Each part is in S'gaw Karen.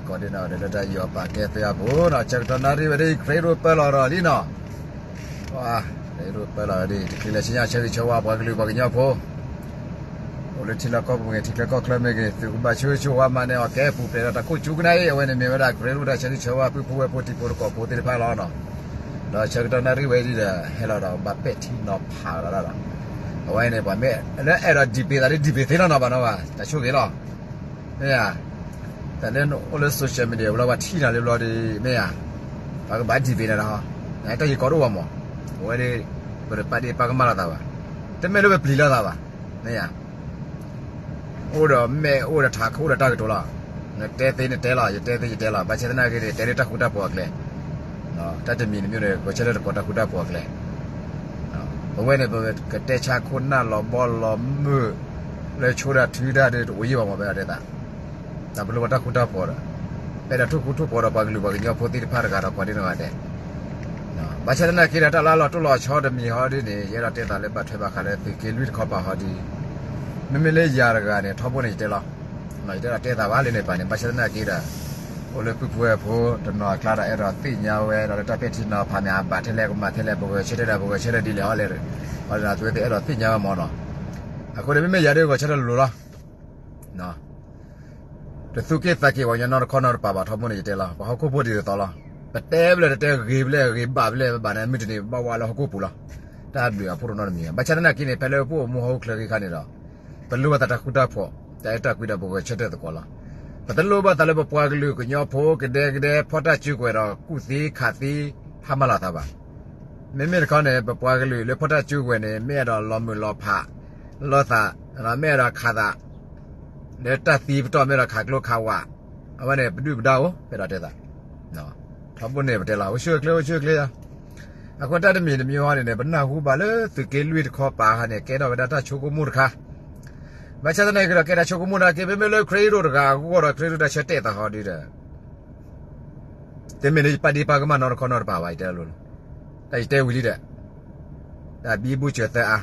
ကိးဒ်နီၢ်ဂၤဒဲးလၢတၢ်ယူးယီၣ်ပာ်ကဲသ့အပူၤနီၤ, ဆၢကတီၢ်နၣ်ရံၣ်ဝဲဒ်အံၤ ခရံာ်ဒိၣ်ပၢလီၤဒီးလံနီၤ, ခရံာ်ဒိၣ်ပၢလီၤဒီး တချုးလၢဆူညါဆၢဂ့ၤဆၢဝါပှၤကလုာ်ပှၤကညီဖိ အိၣ်လၢထံလီၢ်ကီၢ်ပူၤမ့ၢ်ဂ့ၤ ထံချၢကီၢ်ချၢမ့ၢ်ဂ့ၤ သုကဘၣ်ဆိၣ်ဂ့ၤဆိၣ်ဝါမၤန့ၢ်အီၤကဲပူၤဖျဲးဒီးတၢ်ခိၣ်ကၠူကနၣ်အံၤ အဝဲန့ၣ်မ့ၢ်ဝဲဒၣ်ခရံာ်ဒိၣ်တၢ်ဆၢဂ့ၤဆၢဝါ ပုၢ်ဖိဝဲၢ်ဖိတံၤဖိသကိးဖိသ့ၣ်တဖၣ်လီၤနီၤ, ဒီးဆၢကတီၢ်နၣ်ရံၣ်ဝဲဒ်ဒီး ဟဲလီၤဒီးဘၣ်ပဲာ်ထံနီၤဖးလီၤဒၣ်ဒီး အဝဲန့ၣ် ပှၤမ့ၢ်လၢအဲၣ်ဒိးဒံးဘ့သးလၢဒံးဘ့သ့လီၤနီၤ ဘၣ်နီၤဘၣ် တၢ်ဆိၣ်ဂ့ၤလီၤ မ့ၢ်ဧါ, တၢ်လၢနအိၣ်လၢ social media ဝဲလီၤ ပှၤထံၣ်နၤလၢဘျီဒီး မ့ၢ်ဧါ, ပှၤကဘၣ်ဒံးဘ့နၤဒီး တၢ်ယကီဒိၣ်ဝဲမး, အဝဲဒၣ် ပတပာ်ဒ့ၣ်ပာ်ကမၣ်လိာ်သးဘၣ်, တမ့ၢ်လၢပပျံၤလိာ်သးဘၣ်, မ့ၢ်ဧါ, အိၣ်ဒီးမဲာ်အိၣ်ဒီးထးခိၣ်အိၣ်ဒီးတၢ်ကတိၤလီၤ, နတဲသ့နတဲလီၤ ယတဲသ့ယတဲလီၤ ဘၣ်ဆၣ်သနာ်က့န့ၣ် တဲလၢတၢ်ဃူတၢ်ဖိးအကျဲ, တၢ်တမံၤတမံၤန့ၣ် ဂဲၤဆၢထၢၣ်သကိးတၢ်ဃူတၢ်ဖိးအကျဲ ပဝဲန့ၣ် ပကတဲဆါခိၣ်နၢ်လီၤဘီလီၤမုၢ် လၢဆိဒၣ်ထုဒၣ်ဒီးတအိၣ်ယံာ်ဘၣ်မး ပအဲၣ်ဒိးတဲသး, တၢ်ပလိၣ်ဘၣ်တၢ်ဃူတၢ်ဖိးဒီး ပအဲၣ်ဒိးထိၣ်ဃူထိၣ်ဖိးဒီးပှၤကလုာ်ပှၤကညီဖိသ့ၣ်တဖၣ်တဂၤဒီးကိးဒ်နီၢ်ဂၤဒဲး, ဘၣ်ဆၣ်သနာ်က့ဒီး တၢ်လၢအလီၤတိၢ်လီၤဆီတမံၤဟီဒ်န့ၣ် ယအဲၣ်ဒိးတဲသးလၢဘၣ်ထွဲဘၣ်ဃးလၢသုးက့လွံၢ်တခီပၤဟီဒ် မ့မ့ၢ်လၢယၤတဂၤန့ၣ် ထီဘိန့ၣ်ယတဲလီၤ, ယတအဲၣ်ဒိးတဲသးဘၣ်လၢန့ၣ်ပၤန့ၣ် ဘၣ်ဆၣ်သနာ်က့ဒီး အိၣ်လၢပုၢ်ဖိဝဲၢ်ဖိတနီၤအကျါဒီး အဲၣ်ဒိးသ့ၣ်ညါဝဲဒီးလၢတၢ်ပဲာ်ထံနီၤဖးမ့ၢ် အဘၣ်ထဲလဲၣ်ကမၤထဲလဲၣ် ပဂဲၤဆၢထၢၣ်ဒီး ပဂဲၤဆၢထၢၣ်ဒ်လဲၣ်အီၤလဲၣ်, အဝဲသ့ၣ်အဲၣ်ဒိးသ့ၣ်ညါဝဲမးနီၤ, အဃိန့ၣ် မ့မ့ၢ်ယၤဒ်ဂဲၤဆၢထၢၣ်လိၤလိၤလီၤ တသူၣ်က့ၣ်သးက့ၤပှၤကညီနီတခီနီတပၤဘၣ် ထီဘိန့ၣ်ယတဲလီၤ ပှၤဟီၣ်ခိၣ်ဖိဒ်သိးသိးလီၤ, ပတဲဘျဲၣ်တတဲဂ့ၤဘျဲၣ်ဂ့ၤဘၣ်ဘျဲၣ်ဘၣ်န့ၣ် မုၢ်တနံၤဘၣ်ဝါလၢဟီၣ်ခိၣ်ပူၤလီၤ, တၢ်ဘျုးအဖှိၣ်တနီတမံၤ ဘၣ်ဆၣ်သနာ်က့န့ၣ် ဖဲလၢပအိၣ်မူဟီၣ်ခိၣ်ချၢဂ့ၢ်ခါန့ၣ်ဒီး ပလိၣ်ဘၣ်သးတၢ်ဃူတၢ်ဖိး တၢ်အဲၣ်တၢ်ကွံဒီးပဂဲၤဆၢထၢၣ်သကိးလီၤ, ပတလိၣ်ဘၣ်သးလၢပပှၤကလုာ်ကညီဖိကဒဲကဒဲ ဖီၣ်တၢ်စုကဝဲၤဒီးကူၣ်သံခးသံ ဟါမၢ်လီၤသးဘၣ် မ့မ့ၢ်တခီန့ၣ် ပပှၤကလုာ်လၢဖီၣ်တၢ်စုကဝဲၤန့ၣ် မ့ၢ်အဲၣ်ဒိးလီၤမုၢ်လီၤဖး လီၤသး, မ့ၢ်အဲၣ်ဒိးခးသး, လၢတၢ်သံပတီၢ်မ့ၢ်အဲၣ်ဒိးခးကျိခးဝး, အဝဲန့ၣ် ပဒုၣ်ပဒါအိၣ် ပအဲၣ်ဒိးတဲသး, ထီဘိန့ၣ်ပတဲလီၤ အိၣ်ဆူၣ်အိၣ်ချ့ အိၣ်ဆူၣ်အိၣ်ချ့, အဃိတၢ်တမံၤတမံၤဟီန့ၣ်န့ၣ် ပနၢ်ဟူဘၣ်လၢသုးက့လွံၢ်တခီပၤဟီန့ၣ် ကဲထီၣ်ဝဲဒၣ်တၢ်ဆိကမိၣ်တခါ, ဘၣ်ဆၣ်သနာ်က့ဒီး ကဲဒၣ်ဆိကမိၣ်နာ်က့ မ့မ့ၢ်လၢခရံာ်ဒိၣ်တဂၤအဂီၢ်ဒီး ခရံာ်ဒိၣ်တၢ်ဆၢတဲာ်သးဟီဒ်ဒီး တမ့ၢ်လၢယပာ်ဒ့ၣ်ပာ်ကမၣ်နီတခီနီတပၤဘၣ် ယတဲလီၤ, တၢ်ယတဲဝံၤလံဒီး, တၢ်ဘံဘူစၢၤသၢအါ,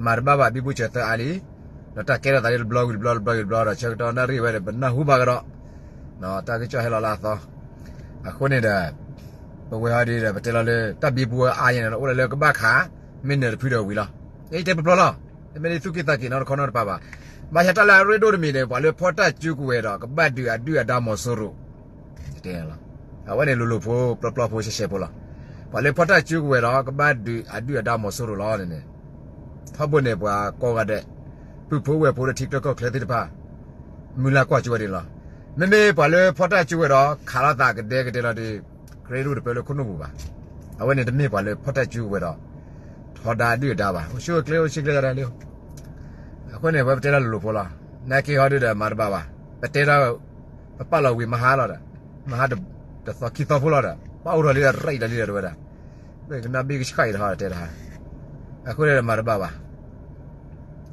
မၤတဘၣ်ဘၣ်ဘံဘူစၢၤသၢအါလံ, ဒီးတၢ်ကဲထီၣ်သးလၢတဘျီဝံၤတဘျီ တဘျီဝံၤတဘျီဒီး ဆၢကတီၢ်နၣ်ရံၣ်ဝဲဒီးပနၢ်ဟူဘၣ်ကဒီး, တၢ်ကစီၣ်ဟဲလီၤလၢအသီ, အဃိန့ၣ်ဒီး ပဝဲဟီဒ်ဒီး ပတဲလီၤလၢတၢ်ဘံဘူအါယဲန့ၣ် အိၣ်လၢလၢကဘၣ်ခး, မ့ၢ်နၢၤတဖုဒီးဝံၤလီၤ, ယတဲပျီပျီလီၤ, တမ့ၢ်လၢသူၣ်က့ၣ်သးက့ၤနီတခီနီတပၤဘၣ်, ဘၣ်ဆၣ်တၢ်လၢအရ့ဒိၣ်တမံၤန့ၣ် ပှၤလၢဖီၣ်တၢ်စုကဝဲၤဒီး ကဘၣ်ဒုးအဒုၣ်အဒါမီၤစိရိၤ အဝဲန့ၣ်လိၤလိၤဖိ ပျီပျီဖိရှဲရှဲဖိလီၤ. ပှၤလၢဖီၣ်တၢ်စုကဝဲၤဒီး ကဘၣ်ဒုးအဒုၣ်အဒါမီၤစိရိၤလီၤန့ၣ်န့ၣ်, ထီဘိန့ၣ်ပှၤကိးဂၤဒဲး, ပုၢ်ဖိဝဲၢ်ဖိလၢထံချၢကီၢ်ချၢသ့ၣ်တဖၣ်, မုၢ်လၢ်ကွၢ်ကၠိဝဲန့ၣ်လီၤ. မ့မ့ၢ်ပှၤလၢဖီၣ်တၢ်စုကဝဲၤဒီး ခးလိာ်သးကဒဲကဒဲလီၤဒီး, ခရံာ်ဒိၣ်တပၢလၢခိၣ်နူာ်ပူၤဘၣ်. အဝဲန့ၣ်တမ့ၢ်ပှၤလၢဖီၣ်တၢ်စုကဝဲၤဒီး ထီဒါအဒုၣ်အဒါဘၣ်. အိၣ်ဆူၣ်အိၣ်ချ့ အိၣ်ဆူၣ်ချ့ယၤဒၣ်လံ. အဃိန့ၣ် ဝဲပတဲတၢ်လိၤလိၤဖိလီၤ. နာ်က့ဟီဒုဒီးမၤတဘၣ်ဘၣ်. ပတဲတၢ်, ပပာ်လီၤဝံၤမဟါလီၤဒီး, မဟါတသီခံသီဖိလီၤဒီး ပၣ်အိၣ်ထီၣ်လံဒီး ရံးဒီးလံဒီးတဝဲဒၣ်, ကနၣ်ဘ့ၣ်ကဆှၣ်အံၤတဟီတဲတဟါ. အဃိန့ၣ်မၤတဘၣ်ဘၣ်.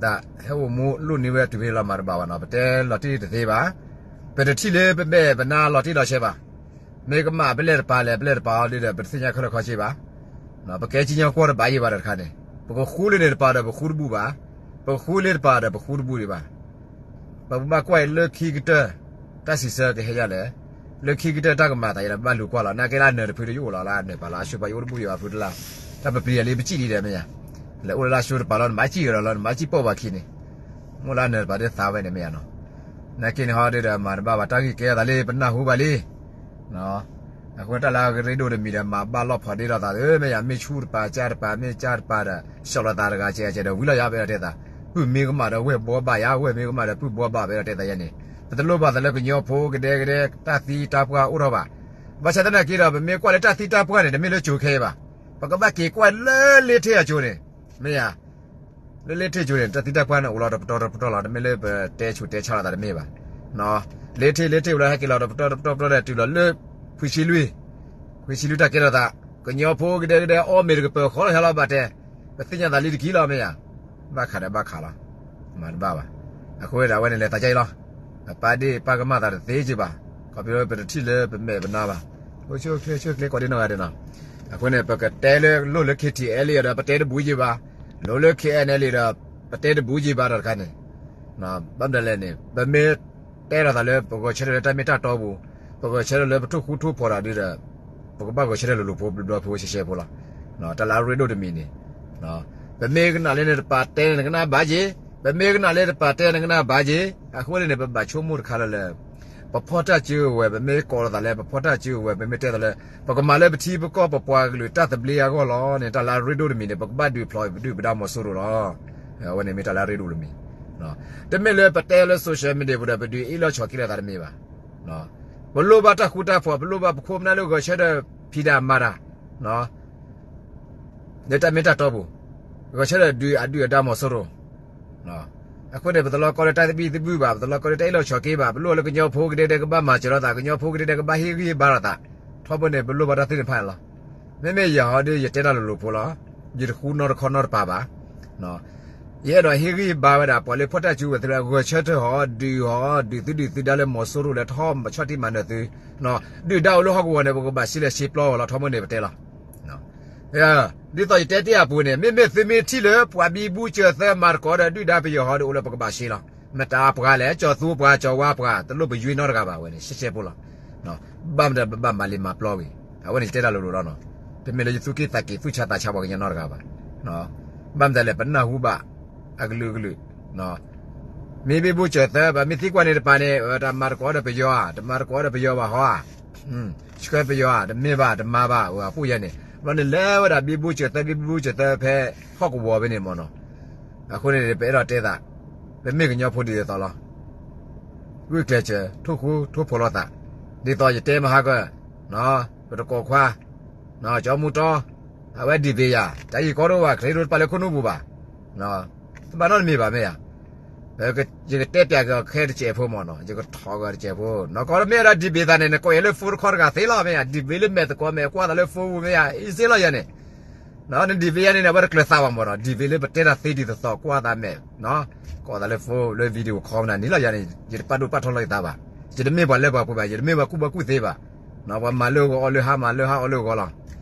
တၢ်ဟဲအိၣ်မူလိၣ်န့ၢ်ဝဲတုၤဖဲလီၤမၤတဘၣ်ဘၣ်နီၤ. ပတဲလီၤတံၢ်တသ့ဘၣ်. ပတထံၣ်လၢပမဲာ်ပနါလီၤတံၢ်လီၤဆဲးဘၣ်. မ့ၢ်ကမၣ်ပလဲၣ်တပၤလဲၣ် ပလဲၣ်တပၤအီၤဒ်ဒီး ပတသ့ၣ်ညါခဲလၢာ်ခဲဆ့ဘၣ်. ပကဲကံညီကွီၢ်တဘၣ်ယံၤဘၣ်ဒီးတခါန့ၣ်, ပကဃူလၢန့ၣ်တပၤဒီးပဃူတဘူၣ်ဘၣ်, ပဃူလၢတပၤဒီးပဃူတဘူၣ်ဒံးဘၣ်. ပကဘၣ်ကွၢ်အံၤလၢခံကတၢၢ် တၢ်စံးဆၢကဟဲယၤလဲၣ်, လၢခံကတၢၢ်တၢ်ကမၤသးယဲလၢပဘၣ်လူၤကွၢ်လီၤ. နာ်က့လၢအနၢၤတဖုဒီးယအိၣ်လီၤ လၢအနၢၤတဖုဒီးယအိၣ်လီၤလၢအနၢၤပာ်လီၤ အဆိပာ်ယအိၣ်တဘူၣ်ယံၤဘၣ်ဖုတလၢ်, တၢ်ပပျံၤယၤလံပစံၣ်လံဒီးမ့ၢ်ယၤ, လဲၤအိၣ်လၢလၢအဆိတပၤလီၤ နမၤစံၣ်ကဒီးလီၤ နမၤစံၣ်ပိာ်ဘၣ်ခံန့ၣ်, မိၢ်လၢအနၢၤတပၤဒ်သးဝဲန့ၣ်မ့ၢ်ယၤနီၤ. နာ်က့န့ၣ်ဟီဒ်ဒီးမၤတဘၣ်ဘၣ် တၢ်ဂ့ၢ်ကဲအသးလၢပနၢ်ဟူဘၣ်လံ အဃိတၢ်လၢအရ့ဒိၣ်တမံၤဒီး မၤဘၣ်လီၢ်ဖီဒ့ဒီးသး မ့ၢ်ယၤ မ့ၢ်ဆူၣ်တပၤ ကၢ်တပၤ မ့ၢ်ကၢ်တပၤဒီး ဆှီလီၤသးတဂၤကဲကဲဒီး ဝံၤလီၤယၤပအဲၣ်ဒိးတဲသး, ပုၢ်မ့ၢ်ကမၣ်ဒီးဝဲၢ်ဘှီဘၣ်ယၤ ဝဲၢ်မ့ၢ်ကမၣ်ဒီးပုၢ်ဘှီဘၣ် ပအဲၣ်ဒိးတဲသးယဲန့ၣ်, ပတလိၣ်ဘၣ်သးလၢကညီဖိကဒဲကဒဲ တၢ်သံတၢ်ပှၢ်အိၣ်ထီၣ်ဘၣ်. ဘၣ်ဆၣ်သနာ်က့ဒီး ပမ့ၢ်ကွၢ်လၢတၢ်သံတၢ်ပှၢ်န့ၣ် တမ့ၢ်လၢကၠိခဲအံၤဘၣ်. ပကဘၣ်က့ၤကွၢ်လၢလ့ထ့ၣ်အကၠိန့ၣ်, မ့ၢ်ယၤ လၢလ့ထ့ၣ်ကၠိန့ၣ် တၢ်သံတၢ်ပှၢ်န့ၣ်အိၣ်လီၤတပတီၢ်တပတီၢ်လီၤ တမ့ၢ်လၢပတဲဆူးတဲဆါလိာ်သးတမ့ၢ်ဘၣ်. လ့ထ့ၣ်လ့ထ့ၣ်ဝဲလီၤ ဟဲက့ၤလီၤတပတီၢ်တပတီၢ်တပတီၢ်ဒီး တုၤလီၤလၢ ခွံဆံလွံၢ်, ခွံဆံလွံၢ်တၢ်ကဲထီၣ်သး, ကညီဖိကဒဲကဒဲ အီၣ်မ့ၤတကပၤဃီလီၤဟဲလီၤဘၣ်တဲ, ပသ့ၣ်ညါသးလံတက့ၢ်လီၤမ့ၢ်ယၤ, ဘၣ်ခးဒီးဘၣ်ခးလီၤ, မၤတဘၣ်ဘၣ်. အဃိဒီးအဝဲန့ၣ်လဲၤသးကဲအံၤလီၤ, ပပာ်ဒ့ၣ်ပာ်ကမၣ်သးတသ့က့ၤဘၣ်, ခီဖျိပတထံၣ်လၢပမဲာ်ပနါဘၣ်. အိၣ်ဆူၣ်အိၣ်ချ့ အိၣ်ဆူၣ်အိၣ်ချ့ကိးဒ်နီၢ်ဂၤဒဲးနီၤ. အဃိန့ၣ် ပကတဲလၢလိၣ်လၢ KTLA ဒီး ပတဲတဘူးက့ၤဘၣ်, လိၣ်လၢ KNLA ဒီး ပတဲတဘူးက့ၤဘၣ်ဒီးတခါန့ၣ်, ဘၣ်မနုၤလဲၣ်န့ၣ် ပမ့ၢ် တဲလီၤသးလၢပဂဲၤဆၢထၢၣ်လၢတၢ်မ့ၢ်တၢ်တီပူၤ, ပဂဲၤဆၢထၢၣ်လၢပထိၣ်ဃူထိၣ်ဖိးတၢ်ဒုဒီး ပကဘၣ်ဂဲၤဆၢထၢၣ်လိၤလိၤဖိဘျီဖိရှဲရှဲဖိလီၤ. တၢ်လၢအရ့ဒိၣ်တမံၤန့ၣ် ပမ့ၢ်ကနၣ်လၢနတပာ်တဲန့ၣ် နကနၣ်ဘၣ်က့ၤ, ပမ့ၢ်ကနၣ်လၢတပာ်တဲန့ၣ် နကနၣ်ဘၣ်က့ၤ. အဃိန့ၣ်န့ၣ် ပဘၣ်ဆိကမိၣ်တခါလၢလၢ ပဖီၣ်တၢ်စုကဝဲၤ ပမ့ၢ်ကိးလီၤသးလၢ ပဖီၣ်တၢ်စုကဝဲၤ ပမ့ၢ်တဲသးလၢ ပကမၤလၢပထံပကီၢ်ပပှၤကလုာ်တၢ်သဘျ့အဂီၢ်လီၤန့ၣ် တၢ်လၢအရ့ဒိၣ်တမံၤန့ၣ် ပကဘၣ်ဒုးဖျိးပဒုၣ်ပဒါမီၤစိရိၤလီၤ. အဝဲန့ၣ်မ့ၢ်တၢ်လၢအရ့ဒိၣ်တမံၤ တမ့ၢ်လၢပတဲလၢ social media ပူၤဒီးပဒုးအ့ၣ်လိာ်ဆိးက့လိာ်သးတမ့ၢ်ဘၣ်. ပလိၣ်ဘၣ်တၢ်ဃူတၢ်ဖိး, ပလိၣ်ဘၣ်ပခိၣ်ပနၢ်လၢဂဲၤဆၢထၢၣ်ဖံးတၢ်မၤတၢ် လၢတၢ်မ့ၢ်တၢ်တီပူၤ, ဂဲၤဆၢထၢၣ်ဒုးအဒုၣ်အဒါမီၤစိရိၤ. အဃိန့ၣ် ပတလီၤကီလၢတၢ်သဘံၣ်သဘုၣ်ဘၣ်, ပတလီၤကီလၢတၢ်အ့ၣ်လိာ်ဆိးက့ဘၣ်, ပလိၣ်လၢကညီဖိကဒဲကဒဲကဘၣ်မၤစၢၤလိာ်သး, ကညီဖိကဒဲကဒဲကဘၣ်ဟ့ၣ်ဂံၢ်ဟ့ၣ်ဘါလိာ်သး, ထီဘိန့ၣ် ပလိၣ်ဘၣ်တၢ်သ့ၣ်တဖၣ်န့ၣ်လီၤ. မ့မ့ၢ်ယၤဟီဒီး ယတဲတၢ်လိၤလိၤဖိလီၤ. ယတဃူနီတခီနီတပၤဘၣ်. ယအဲၣ်ဒိးဟ့ၣ်ဂံၢ်ဟ့ၣ်ဘါဝဲဒၣ် ပှၤလၢဖီၣ်တၢ်စုကဝဲၤသ့ၣ်တဖၣ် ဂဲၤဆၢထၢၣ်ဟီ, ဒုးဟီ, ဒုးသုဒုးသုဒါလၢမီၤစိရိၤလၢထီၣ်ဆီၣ်တံၢ်မၤနၢၤသု, ဒုၣ်ဒါအိၣ်လၢဟီၣ်ကဝီၤန့ၣ် ပကဘၣ်စံးလဲၤစံးပျီဝဲလီၤ. ထီဘိန့ၣ်ပတဲလီၤ. ဒ်သိးယတဲတ့ၢ်အပူၤန့ၣ် မ့မ့ၢ်သုမ့ၢ်ထံၣ်လၢပှၤဘံဘူစၢၤသၢမၤသကိးဒီးဒုၣ်ဒါပယီၤဟီဒီး အိၣ်လၢပကဘၣ်စံးလီၤ. မတၤပှၤလဲၣ်, ကၠီၤသူပှၤ, ကၠီၤဝါပှၤ, တလိၣ်ပယွ့နီတဂၤဘၣ်ဝဲန့ၣ် ရှဲရှဲဖိလီၤ. ဘၣ်မတၤပဘၣ်မၤလံမၤပျီဝံၤ, အဝဲန့ၣ်ယတဲတၢ်လိၤလိၤလီၤနီၤ. တမ့ၢ်လၢယသူၣ်က့ၣ်သးက့ၣ်သူၣ်ဆါသးဆါပှၤကညီနီတဂၤဘၣ်. ဘၣ်မတၤလဲၣ် ပနၢ်ဟူဘၣ်အကလုာ်ကလုာ် မ့ၢ်ဘံဘူစၢၤသၢ ပမ့ၢ်သံကွၢ်န့ၣ်တပၤန့ၣ် တမၤသကိးဒီးပယီၤဧါ, တမၤသကိးဒီးပယီၤဘၣ်ဟီဧါ, ဆှၢပယီၤဧါ, တမ့ၢ်ဘၣ် တမၤဘၣ် အပူၤယဲန့ၣ် ဘျီန့ၣ်လဲၤဝဲဒၣ်ဘံဘူစၢၤသၢ ဘံဘူစၢၤသၢဖဲဟီၣ်ကဝီၤဖဲန့ၣ်မ့ၢ်နီၤ. အဃိန့ၣ် ပအဲၣ်ဒိးတဲသး ပမ့ၢ်ကညီဖိဒ်သိးလီၤ. ဂုာ်ကျဲးစၢး ထိၣ်ဃူထိၣ်ဖိးလိာ်သး, ဒ်သိးယတဲမဟါကၢ ပတကိးခွါ ကၠီမူတီ အဝဲဒံးဘ့ယၤ တၢ်ယံာ်ကီဒိၣ်ဘၣ် ချ့ဒိၣ်တပာ်လၢခိၣ်နူာ်ပူၤဘၣ်. တဘၣ်နီတမံၤဘၣ်မ့ၢ်ဧါ. ယကတဲပၠးက့ၤအီၤခဲတစဲးဖိမ့ၢ်နီၤ, ယကထီၣ်က့ၤတစဲးဖိ, နီၢ်ကီၢ်မ့ၢ်အဲၣ်ဒိးဒံးဘ့သးန့ၣ် နကိးယၤလၢဖိတခီတဂၤသ့လီၤမ့ၢ်ဧါ, ဒံးဘ့လၢမဲာ်သကိးမဲာ်ကွၢ်သးလၢဖိပူၤမ့ၢ်ဧါ, အံၤသ့လီၤယၤန့ၣ် နဒံးဘ့ယၤန့ၣ် အဝဲတကျၢၤသးဘၣ်မ့ၢ်နီၤ, ဒံးဘ့လၢပတဲတၢ်သ့ဒ်သိးသိးကွၢ်သးမဲာ် ကိးသးလၢဖိလၢ video call မနၤန့ၣ်လီၤယၤန့ၣ် ယတပာ်ဒိၣ်ပာ်ထီၣ်လီၤယသးဘၣ်, ယတမ့ၢ်ပှၤလၢပှဲၤပှဲၤဘၣ်, ယတမ့ၢ်ပှၤကူၣ်ဘၣ်ကူၣ်သ့ဘၣ်, ပှၤမၤလၢဂီၤအီၣ်လၢဟါ မၤလၢဟါအီၣ်လၢဂီၤလီၤ,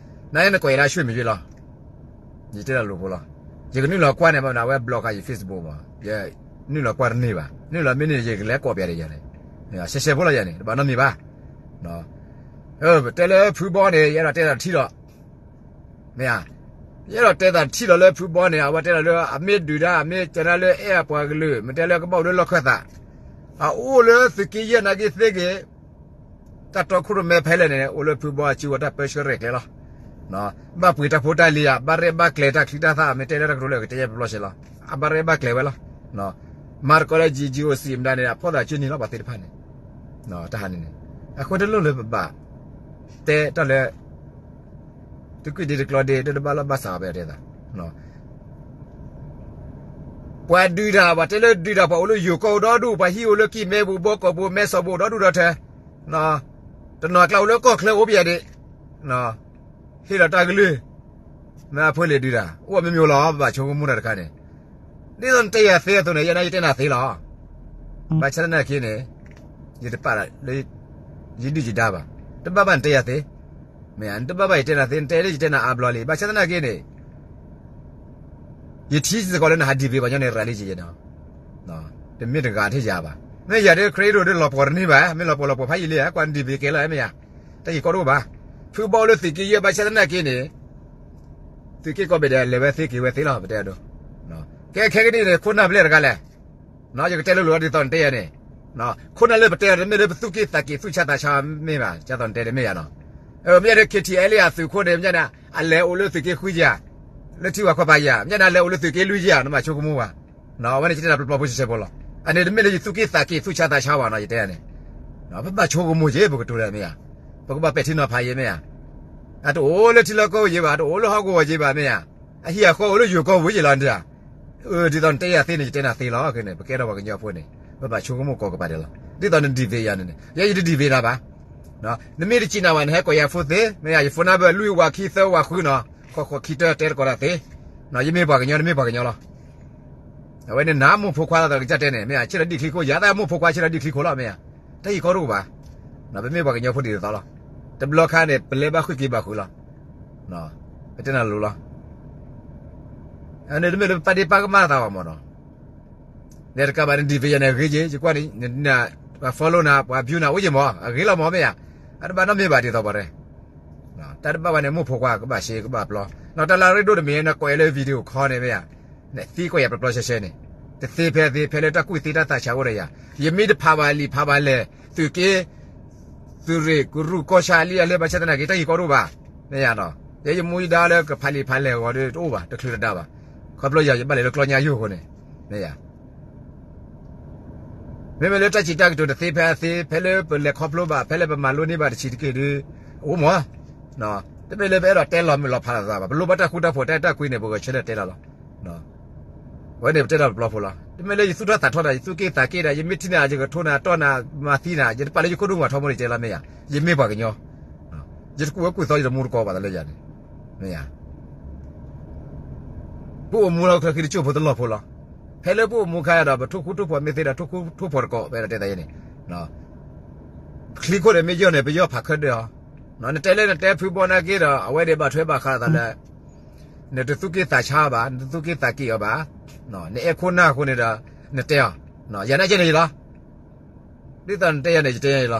နနကိးယၤလၢဆွေမျိုးလီၤ ယတဲတၢ်လိၤဖိလီၤ, ယကနုာ်လီၤကွၢ်န့ၣ် ဘၣ်မနုၤအဝဲ block ယ Facebook မး, ယနုာ်လီၤကွၢ်တန့ၢ်ဘၣ်, နုာ်လီၤမ့ၢ်န့ၣ် ယကလဲၤကိးပၠးဒီးယၤန့ၣ်, ရှဲရှဲဖိလီၤယၤန့ၣ် တဘၣ်နီတမံၤဘၣ်. တဲလၢဖုဘီန့ၣ် ယအဲၣ်ဒိးတဲသးတထံၣ်လီၤ, မ့ၢ်ဧါ, ယအဲၣ်ဒိးတဲသးတထံၣ်လီၤလၢဖုဘီန့ၣ် အဝဲတဲလီၤလၢအမ့ၢ်ဒုၣ်ဒါ အမ့ၢ်ကနၣ်လၢအဲၣ်အပှၤကလုာ် မ့ၢ်တဲလၢကဘၣ်အိၣ်လၢလီၢ်ခၢၣ်သး, အအိၣ်လၢသုးက့ယဲၢ်နာ်က့သ့ဂ့ၤ တၢ်တီခိၣ်ရိၣ်မဲဖဲလဲၣ်န့ၣ် အိၣ်လၢဖုဘီအစုဝဲတၢ်ပၢဆှၢရဲၣ်ကျဲၤလီၤ. ဘၣ်ပှ့ၤတၢ်ဖိတၢ်လံၤဧါ, ဘၣ်ရဲၣ်ဘၣ်ကျဲၤတၢ်ချံတၢ်သၣ် မ့ၢ်တဲလၢတၢ်ကတိၤလၢကတဲယဲၢ်ပျီစဲးလီၤ. အဘၣ်ရဲၣ်ဘၣ်ကျဲၤဝဲလီၤ. မၤသကိးလၢ G G O C မတၤန့ၣ် အဖီၣ်သးကၢန့ၣ်လီၤ ပှၤသ့ၣ်တဖၣ်န့ၣ်, တၢ်ဟါန့ၣ်န့ၣ်, အဃိတလိၣ်လၢပဘၣ် တဲတၢ်လၢ တကွံာ်ဒ့တကျီဒ့ တဘၣ်လီၢ်ဘၣ်စးအီၤ ပတဲသး ပှၤဒုးတၢ် ပှၤတဲလၢဒုးတၢ် ပှၤအိၣ်လၢယိၤကီၢ်အိၣ်ဒီဒူၣ် ပှၤဟံၣ်အိၣ်လၢကံၢ်မဲပူၤ ဘီကီၢ်ပူၤ မဲစီၣ်ပူၤ ဒီဒူၣ်ဒီထၢ, တနီၤကျါအိၣ်လၢကီၢ်ချၢအိၣ်ပယၤဒ့း, ဟ့ၣ်လီၤတၢ်ကလုၢ်, မ့ၢ်အဖိလ့ၤဒုးတၢ် အိၣ်မ့ၢ်မ့ၢ်လီၤ ပဘၣ်ဆိကမိၣ်တၢ်တခါန့ၣ်, ဒ်သိးနတဲယၤသ့အသိးန့ၣ် ယဲန့ၣ်ယတဲနၤသ့လီၤ. ဘၣ်ဆၣ်သနာ်က့န့ၣ် ယတပာ်လၢ ယဒုၣ်ယဒါဘၣ်, တဘၣ်ဘၣ်နတဲယၤသ့, မ့ၢ်နတဘၣ်ဘၣ်ယတဲနၤသ့ နတဲလၢယတဲနၤအါဘျီလံ ဘၣ်ဆၣ်သနာ်က့န့ၣ် ယထံၣ်စ့ၢ်ကီးလၢနဟးဒံးဘ့ၣ်ပှၤကညီန့ၣ် ရၤလံက့ၤယဲနီၤ, တမ့ၢ်တဂၤထဲယၤဘၣ်, မ့ၢ်ယၤဒ် credit ဒ်လီၤပှီၢ်တန့ၢ်ဘၣ်, မ့ၢ်လီၤပှီၢ်လီၤပှီၢ်ဖးယံာ်လံ ကွၢ်နဒံးဘ့ၣ်ကဲလီၤမ့ၢ်ယၤ, တၢ်ယံာ်ကီဒိၣ်ဘၣ်, ဖုဘီအိၣ်လၢသုးက့ယဲၢ် ဘၣ်ဆၣ်သနာ်က့န့ၣ် သုးက့ကိးဘ့ၣ်ဒဲး လဲၤဝဲသ့က့ၤဝဲသ့လီၤ ပတဲအဒိ, ကဲခဲကနံၣ်န့ၣ် ခိၣ်နၢ်ဘျဲၣ်တဂၤလဲၣ်, ယကတဲလိၤလိၤဒ်သိးနတဲယၤန့ၣ်, ခိၣ်နၢ်လၢပတဲအီၤတမ့ၢ်လၢပသူၣ်က့ၣ်သးက့ၣ်သူၣ်ဆါသးဆါမ့ၢ်ဘၣ်, ဒ်သိးနတဲန့ၣ်မ့ၢ်ယၤနီၤ, မ့ၢ်ယၤဒ် K T L A အသုးခိၣ်န့ၣ် မ့ၢ်ယၤန့ၣ် အလဲၤအိၣ်လၢသုးက့ဃုယၤ, လၢထံဝၤခီပၤယၤ, မ့ၢ်ယၤန့ၣ် အလဲၤအိၣ်လၢသုးက့လွံၢ်ယၤ နဘၣ်ဆိကမိၣ်ဘၣ်, အဝဲန့ၣ်ယတဲနၤပျီပျီဖိဆဲးဆဲးဖိလီၤ, အန့ၣ်တမ့ၢ်လၢယသူၣ်က့ၣ်သးက့ၣ်သူၣ်ဆါသးဆါဘၣ်နီၤ ယတဲန့ၣ်, ပဘၣ်ဆိကမိၣ်က့ၤ ပကတိၤလၢမ့ၢ်ယၤ, ပကဘၣ်ပဲာ်ထံနီၤဖးယဲမ့ၢ်ယၤ, အတအိၣ်လၢထံလီၢ်ကီၢ်ပူၤယဲဘၣ်, အတအိၣ်လၢဟီၣ်ကဝီၤယဲဘၣ်မ့ၢ်ယၤ, အဟံၣ်အဃီအိၣ်လၢယိၤကီၢ်ပူၤယဲလီၤဒၣ်, ဒ်သိးနတဲယၤသ့န့ၣ် ယတဲနၤသ့လီၤ, ပကဲထီၣ်ပှၤကညီဖိန့ၣ် ပဘၣ်ဆိကမိၣ်ကိးကပၤဒဲးလီၤ, ဒ်သိးနဒံးဘ့ၣ်ယၤန့ၣ်န့ၣ် ယဲယတဒံးဘ့ၣ်နၤဘၣ်, နမ့ၢ်တစံးနၤဘၣ် နဟဲကိးယၤဖိသ့ မ့ၢ်ယၤ ယဖိနၢ်ဘၢၣ်လွံၢ်ဝးခံသၢဝးဃုနီၤ, ဃီဃီခံတၢတဲတကိးတၢ်သ့, ယမ့ၢ်ပှၤကညီ နမ့ၢ်ပှၤကညီလီၤ. အဝဲန့ၣ်နမိၢ်ဖိခွါသးကစၢ်တဲန့ၣ် မ့ၢ်ယၤ ဆ့ၣ်ထီၣ်ဒံၣ်ချံခိၣ် ယၤသးမိၢ်ဖိခွါဆ့ၣ်ထီၣ်ဒံၣ်ချံခိၣ်လီၤ မ့ၢ်ယၤ, တၢ်ယံာ်ကီဒိၣ်ဘၣ်, ပမ့ၢ်ပှၤကညီဖိဒ်သိးလီၤ, တဘျီခါန့ၣ် ပလဲၤဘၣ်ဃုာ်က့ၤဘၣ်ဃုာ်လီၤ, ပတဲနၤလိၤလီၤ, န့ၣ်တမ့ၢ်လၢပပာ်ဒ့ၣ်ပာ်ကမၣ်သးဘၣ်မ့ၢ်နီၤ, နဲတကးဘၣ် နဒံးဘ့ၣ်ယၤန့ၣ်ဂ့ၤက့ၤ ယကွၢ်န့ၣ် ပှၤ follow နၤ ပှၤ view နၤ အိၣ်ယံာ်မး အဂ့ၤလီၤမး မ့ၢ်ယၤ, အတဘၣ်နီတမံၤဘၣ်ဒ်သိးပှၤရဲ တၢ်တဘၣ်ဘၣ်န့ၣ် မိၢ်ဖိခွါကဘၣ်ရှဲကဘၣ်ပျီ, နီၢ်တၢ်လၢအရ့ဒိၣ်တမံၤ နကိးအီၤလၢ video call န့ၣ် မ့ၢ်ယၤ, နသံကွၢ်ယၤပျီပျီရှဲရှဲန့ၣ်, တသ့ဖဲအသ့ ဖဲလၢတၢ်ကူၣ်သ့တၢ်သးဆးအိၣ်ဒီးယၤ, ယမ့ၢ်တဖးဘၣ်လံာ်ဖးဘၣ်လဲၢ်, သုးက့ သုးရ့ၣ်ကရူၢ်ကီၢ်ဆၣ်လံအလၢ ဘၣ်ဆၣ်သနာ်က့ တၢ်ဂ့ၢ်ကီတအိၣ်ဘၣ်, မ့ၢ်ယၤနီၤ, ယဲယမူယဒါလၢကဖးလံာ်ဖးလဲၢ်အဂီၢ်ဒီးတအိၣ်ဘၣ် တချုးတဒါဘၣ်, ခီဖျိယၤယဘၣ်လဲၤလၢကျီညါယိာ်အဃိန့ၣ်, မ့ၢ်ယၤ မ့မ့ၢ်လၢတၢ်စံးတၢ်ကတိၤတသ့ဖဲအသ့ ဖဲလၢပလဲၤခီဖျိဘၣ် ဖဲလၢပမၤလိန့ၢ်ဘၣ်တဆံးတက့ၢ်ဒီး အိၣ်မး, တမ့ၢ်လၢပအဲၣ်ဒိးတဲလီၤမုာ်လီၤဖးလိာ်သးဘၣ်, ပလိၣ်ဘၣ်တၢ်ဃူတၢ်ဖိး တၢ်အဲၣ်တၢ်ကွံန့ၣ် ပဂဲၤဆၢထၢၣ်တဲလီၤလီၤ. အဝဲန့ၣ်ပတဲလီၤပျီဖိလီၤ. တမ့ၢ်လၢယသူၣ်ထီၣ်သးထီၣ်ဒီး ယသူၣ်က့ၣ်သးက့ၣ်ဒီး ယမ့ၢ်ထံၣ်နၤ ယကထိနၤတီၢ်နၤ မၤသံနၤ ယတပာ်လၢယခိၣ်ဒိၣ်မုၢ်ထီဘိန့ၣ် ယတဲလီၤ မ့ၢ်ယၤ, ယမ့ၢ်ပှၤကညီ, ယတကူၣ်ဝဲကူၣ်သီ ယတမူတကိးဘၣ်သးလၢယၤန့ၣ်, မ့ၢ်ယၤ ပအိၣ်မူလၢချၢခံတကၠိၢ်ဖိတလီၢ်ဖိလီၤ. ဖဲလၢပအိၣ်မူခါဒီး ပထိၣ်ဃူထိၣ်ဖိးမ့ၢ်သ့ဒီး ထိၣ်ဃူထိၣ်ဖိးတကိး ပအဲၣ်ဒိးတဲသးယဲန့ၣ်, ချံခိၣ်န့ၣ်မ့ၢ်ယီၢ်န့ၣ် ပယီၢ်ဖးခၢၣ်ဒၢအီၤ, နတဲလၢနတဲဖုဘီနာ်က့ဒီး အဝဲဒၣ်ဘၣ်ထွဲဘၣ်ဃးသးလၢ နတသူၣ်က့ၣ်သးဆါဘၣ် နတသူၣ်က့ၣ်သးက့ၣ်အီၤဘၣ်, နအဲၣ်ခိၣ်နၢ်အဃိန့ၣ်ဒီး နတဲအီၤ, ယၤန့ၣ်ကဲန့ၣ်ယလီၤ. ဒ်သိးနတဲယၤန့ၣ် ယတဲယၤန့ၣ်လ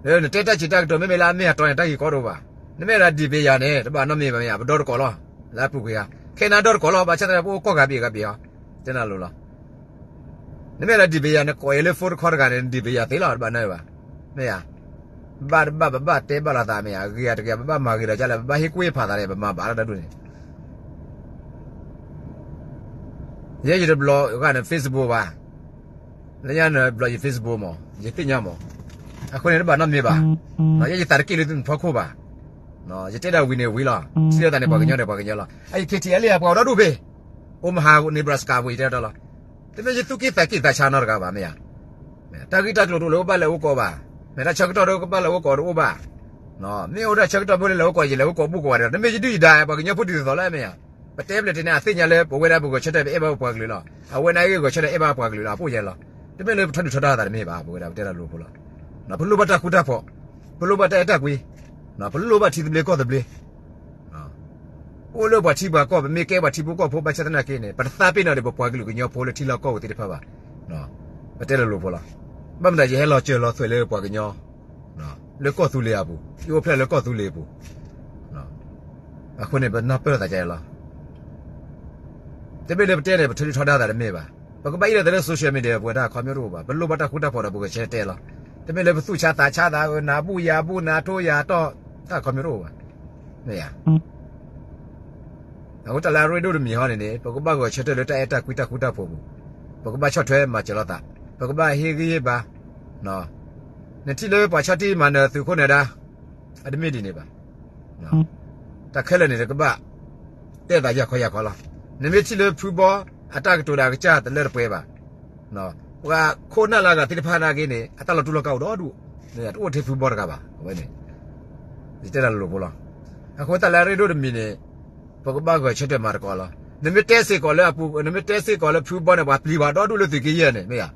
ီၤ. နတဲတၢ်စံးတၢ်ကတိၤ မ့မ့ၢ်လၢအမ့ၢ်အတီန့ၣ် တၢ်ဂ့ၢ်ကီတအိၣ်ဘၣ်. နမ့ၢ်ဒၣ်ဒံးဘ့ယၤန့ၣ် တဘၣ်နီတမံၤဘၣ် မ့ၢ်ယၤ, ပဒီတကိးလီၤ. လၢအပူၤကွံာ်ဧါ, ခဲနၤဒီတကိးလီၤ, ဘၣ်ဆၣ်သနာ်က့ ပအိၣ်ကီၢ်ဂၤဘ့ၣ်ဂၤဘ့ၣ်ဧါ, တဲနၤလိၤလီၤ. နမ့ၢ်ဒၣ်ဒံးဘ့ယၤ နကိးအီၤလၢ phone တခီတဂၤန့ၣ် နဒံးဘ့ယၤသ့လီၤ, တဘၣ်နီတမံၤဘၣ်. မ့ၢ်ယၤ, ဘၣ်တဘၣ် ပဘၣ်တဲဘၣ်လိာ်သး မ့ၢ်ယၤ, ဂ့ၤဂၤတဂ့ၤ ပဘၣ်မၤဂ့ၤဒီးကလဲၣ်, ပဘၣ်ဟ့ၣ်ကူၣ်ဟ့ၣ်ဖးသးန့ၣ် ပမၤဘၣ်လီၤတၢ်ဒ်န့ၣ် ယဲယတဘျီဂၤန့ၣ် Facebook ဘၣ်, လၢညါန့ၣ်ဘျီယ Facebook မး ယသ့ၣ်ညါမး, အဃိန့ၣ်တဘၣ်နီတမံၤဘၣ်. ယဲယသးတက့ၣ်လၢသုဖီခိၣ်ဘၣ်. ယတဲဒၣ်ဝံၤန့ၣ်ဝံၤလီၤ, ထံၣ်လိာ်သးန့ၣ် ပှၤကညီန့ၣ်ပှၤကညီလီၤ. အအံၤ KTLA ပှၤအိၣ်ဒီဒူၣ်ဖဲ Omaha Nebraska ပူၤ ယတဲတၢ်လီၤ. တမ့ၢ်ယသူၣ်က့ၣ်သးက့ၣ်သးဆါနီတဂၤဘၣ် မ့ၢ်ယၤ, တၢ်ဂ့ၢ်တၢ်ကျိၤတအိၣ်လၢကဘၣ်လဲၤအိၣ်ကိးဘၣ်, မ့ၢ်တၢ်ဆၢကတီၢ်ဒီးကဘၣ်လဲၤအိၣ်ကိးတအိၣ်ဘၣ်. မ့ၢ်အိၣ်ဒၣ်ဆၢကတီၢ်ဖိလၢလဲၤအိၣ်ကိး ယလဲၤအိၣ်ကိးဘူးကိးဂၤဒီး တမ့ၢ်ယဒုၣ်ယဒါ ပှၤကညီဖိဒ်သိးသိးလၢမ့ၢ်ယၤ, ပတဲဘျဲၣ်တ့ၢ်န့ၣ် အသ့ၣ်ညါလၢပဝဲဒၣ်ပဂဲၤဆၢထၢၣ် ပအဲၣ်ဘၣ်ပပှၤကလုာ်လီၤ. အဝဲန့ၣ်အဂ့ၢ်ဂဲၤဆၢထၢၣ်အဲၣ်ဘၣ်ပှၤကလုာ်လီၤ အပိၢ်ယဲလီၤ. တမ့ၢ်လၢပထီဒုၣ်ထီဒါသးတမ့ၢ်ဘၣ် ပဝဲဒၣ်ပတဲတၢ်လိၤဖိလီၤ. ပလိၣ်ဘၣ်တၢ်ဃူတၢ်ဖိး, ပလိၣ်ဘၣ်တၢ်အဲၣ်တၢ်ကွံ, ပလိၣ်ဘၣ်ထံသဘျ့ကီၢ်သဘျ့ ပအိၣ်လၢပှၤထံပှၤကီၢ် ပမ့ၢ်ကဲပှၤထံဖိကီၢ်ဖိ ဘၣ်ဆၣ်သနာ်က့န့ၣ် ပတသးပ့ၤနီၣ်ဒီးပပှၤကလုာ်ကညီဖိလၢထံလီၢ်ကီၢ်ပူၤသ့ၣ်တဖၣ်ဘၣ်. ပတဲလၢလိၤဖိလီၤ. ဘၣ်မတၤယဟဲလီၤစၢၤလီၤသွဲၣ်လၢပှၤကညီ လၢကီၢ်သူလ့ၤအပူၤ, ယအိၣ်ဖျဲၣ်လၢကီၢ်သူလ့ၤအပူၤ, အဃိန့ၣ် ပနၢ်ပၢၢ်လိာ်သးကဲလီၤ. တမ့ၢ်လၢပတဲန့ၣ် ပထီဒုၣ်ထီဒါသးတမ့ၢ်ဘၣ်. ပကဘၣ်အ့ၣ်လိာ်သးလၢ social media ပဝဲဒၣ်ခီမ့ၢ်တအိၣ်ဘၣ်. ပလိၣ်ဘၣ်တၢ်ဃူတၢ်ဖိးဒီးပဂဲၤဆၢတဲလီၤ. တမ့ၢ်လၢပသူၣ်ဆါသးဆါသး နၤဘူၣ်ယၤဘူၣ် နၤထိယၤတီၢ် တၢ်ခီမ့ၢ်တအိၣ်ဘၣ်. မ့ၢ်ဧါ. အဃိတၢ်လၢအရ့ဒိၣ်တမံၤဟီန့ၣ်န့ၣ် ပကဘၣ်ဂဲၤဆၢထၢၣ်လၢတၢ်အဲၣ်တၢ်ကွံတၢ်ဃူတၢ်ဖိးပူၤ, ပကဘၣ်ဆီၣ်ထွဲမၤစၢၤလိာ်သး, ပကဘၣ်ဟ့ၣ်ဂံၢ်ဟ့ၣ်ဘါ. နထံၣ်လၢပှၤဆီၣ်တံၢ်မၤနၢၤသုးခိၣ်နၢၤဒါ အတမ့ၢ်ဒ်န့ၣ်ဘၣ်. တၢ်ခဲလၢာ်န့ၣ် တကဘၣ် တဲသးယၤခီယၤခီလီၤ. နမ့ၢ်ထံၣ်လၢဖုဘီအတၢ်ကတိၤဒီးအကစၢ်တလၢတပှဲၤဘၣ်. ပှၤခိၣ်နၢ်လၢအဂၤသ့ၣ်တဖၣ်နာ်က့န့ၣ် အတၢ်လီၤတူၢ်လီၤကာ်အိၣ်ဒီဒူၣ်, တအိၣ်ထဲဖုဘီတဂၤဘၣ်. အဝဲန့ၣ် ယတဲတၢ်လၢလိၤဖိလီၤ. အဃိတၢ်လၢအရ့ဒိၣ်တမံၤန့ၣ် ပကဘၣ်ဂဲၤဆၢထၢၣ်မၤသကိးလီၤ. နမ့ၢ်တဲစ့ၢ်ကီးလၢအပူၤ, နမ့ၢ်တဲစ့ၢ်ကီးလၢဖုဘီန့ၣ် ပှၤပျံၤဘၣ်ဒီဒူၣ်လၢသုးက့ယဲၢ်န့ၣ် မ့ၢ်ဧါ.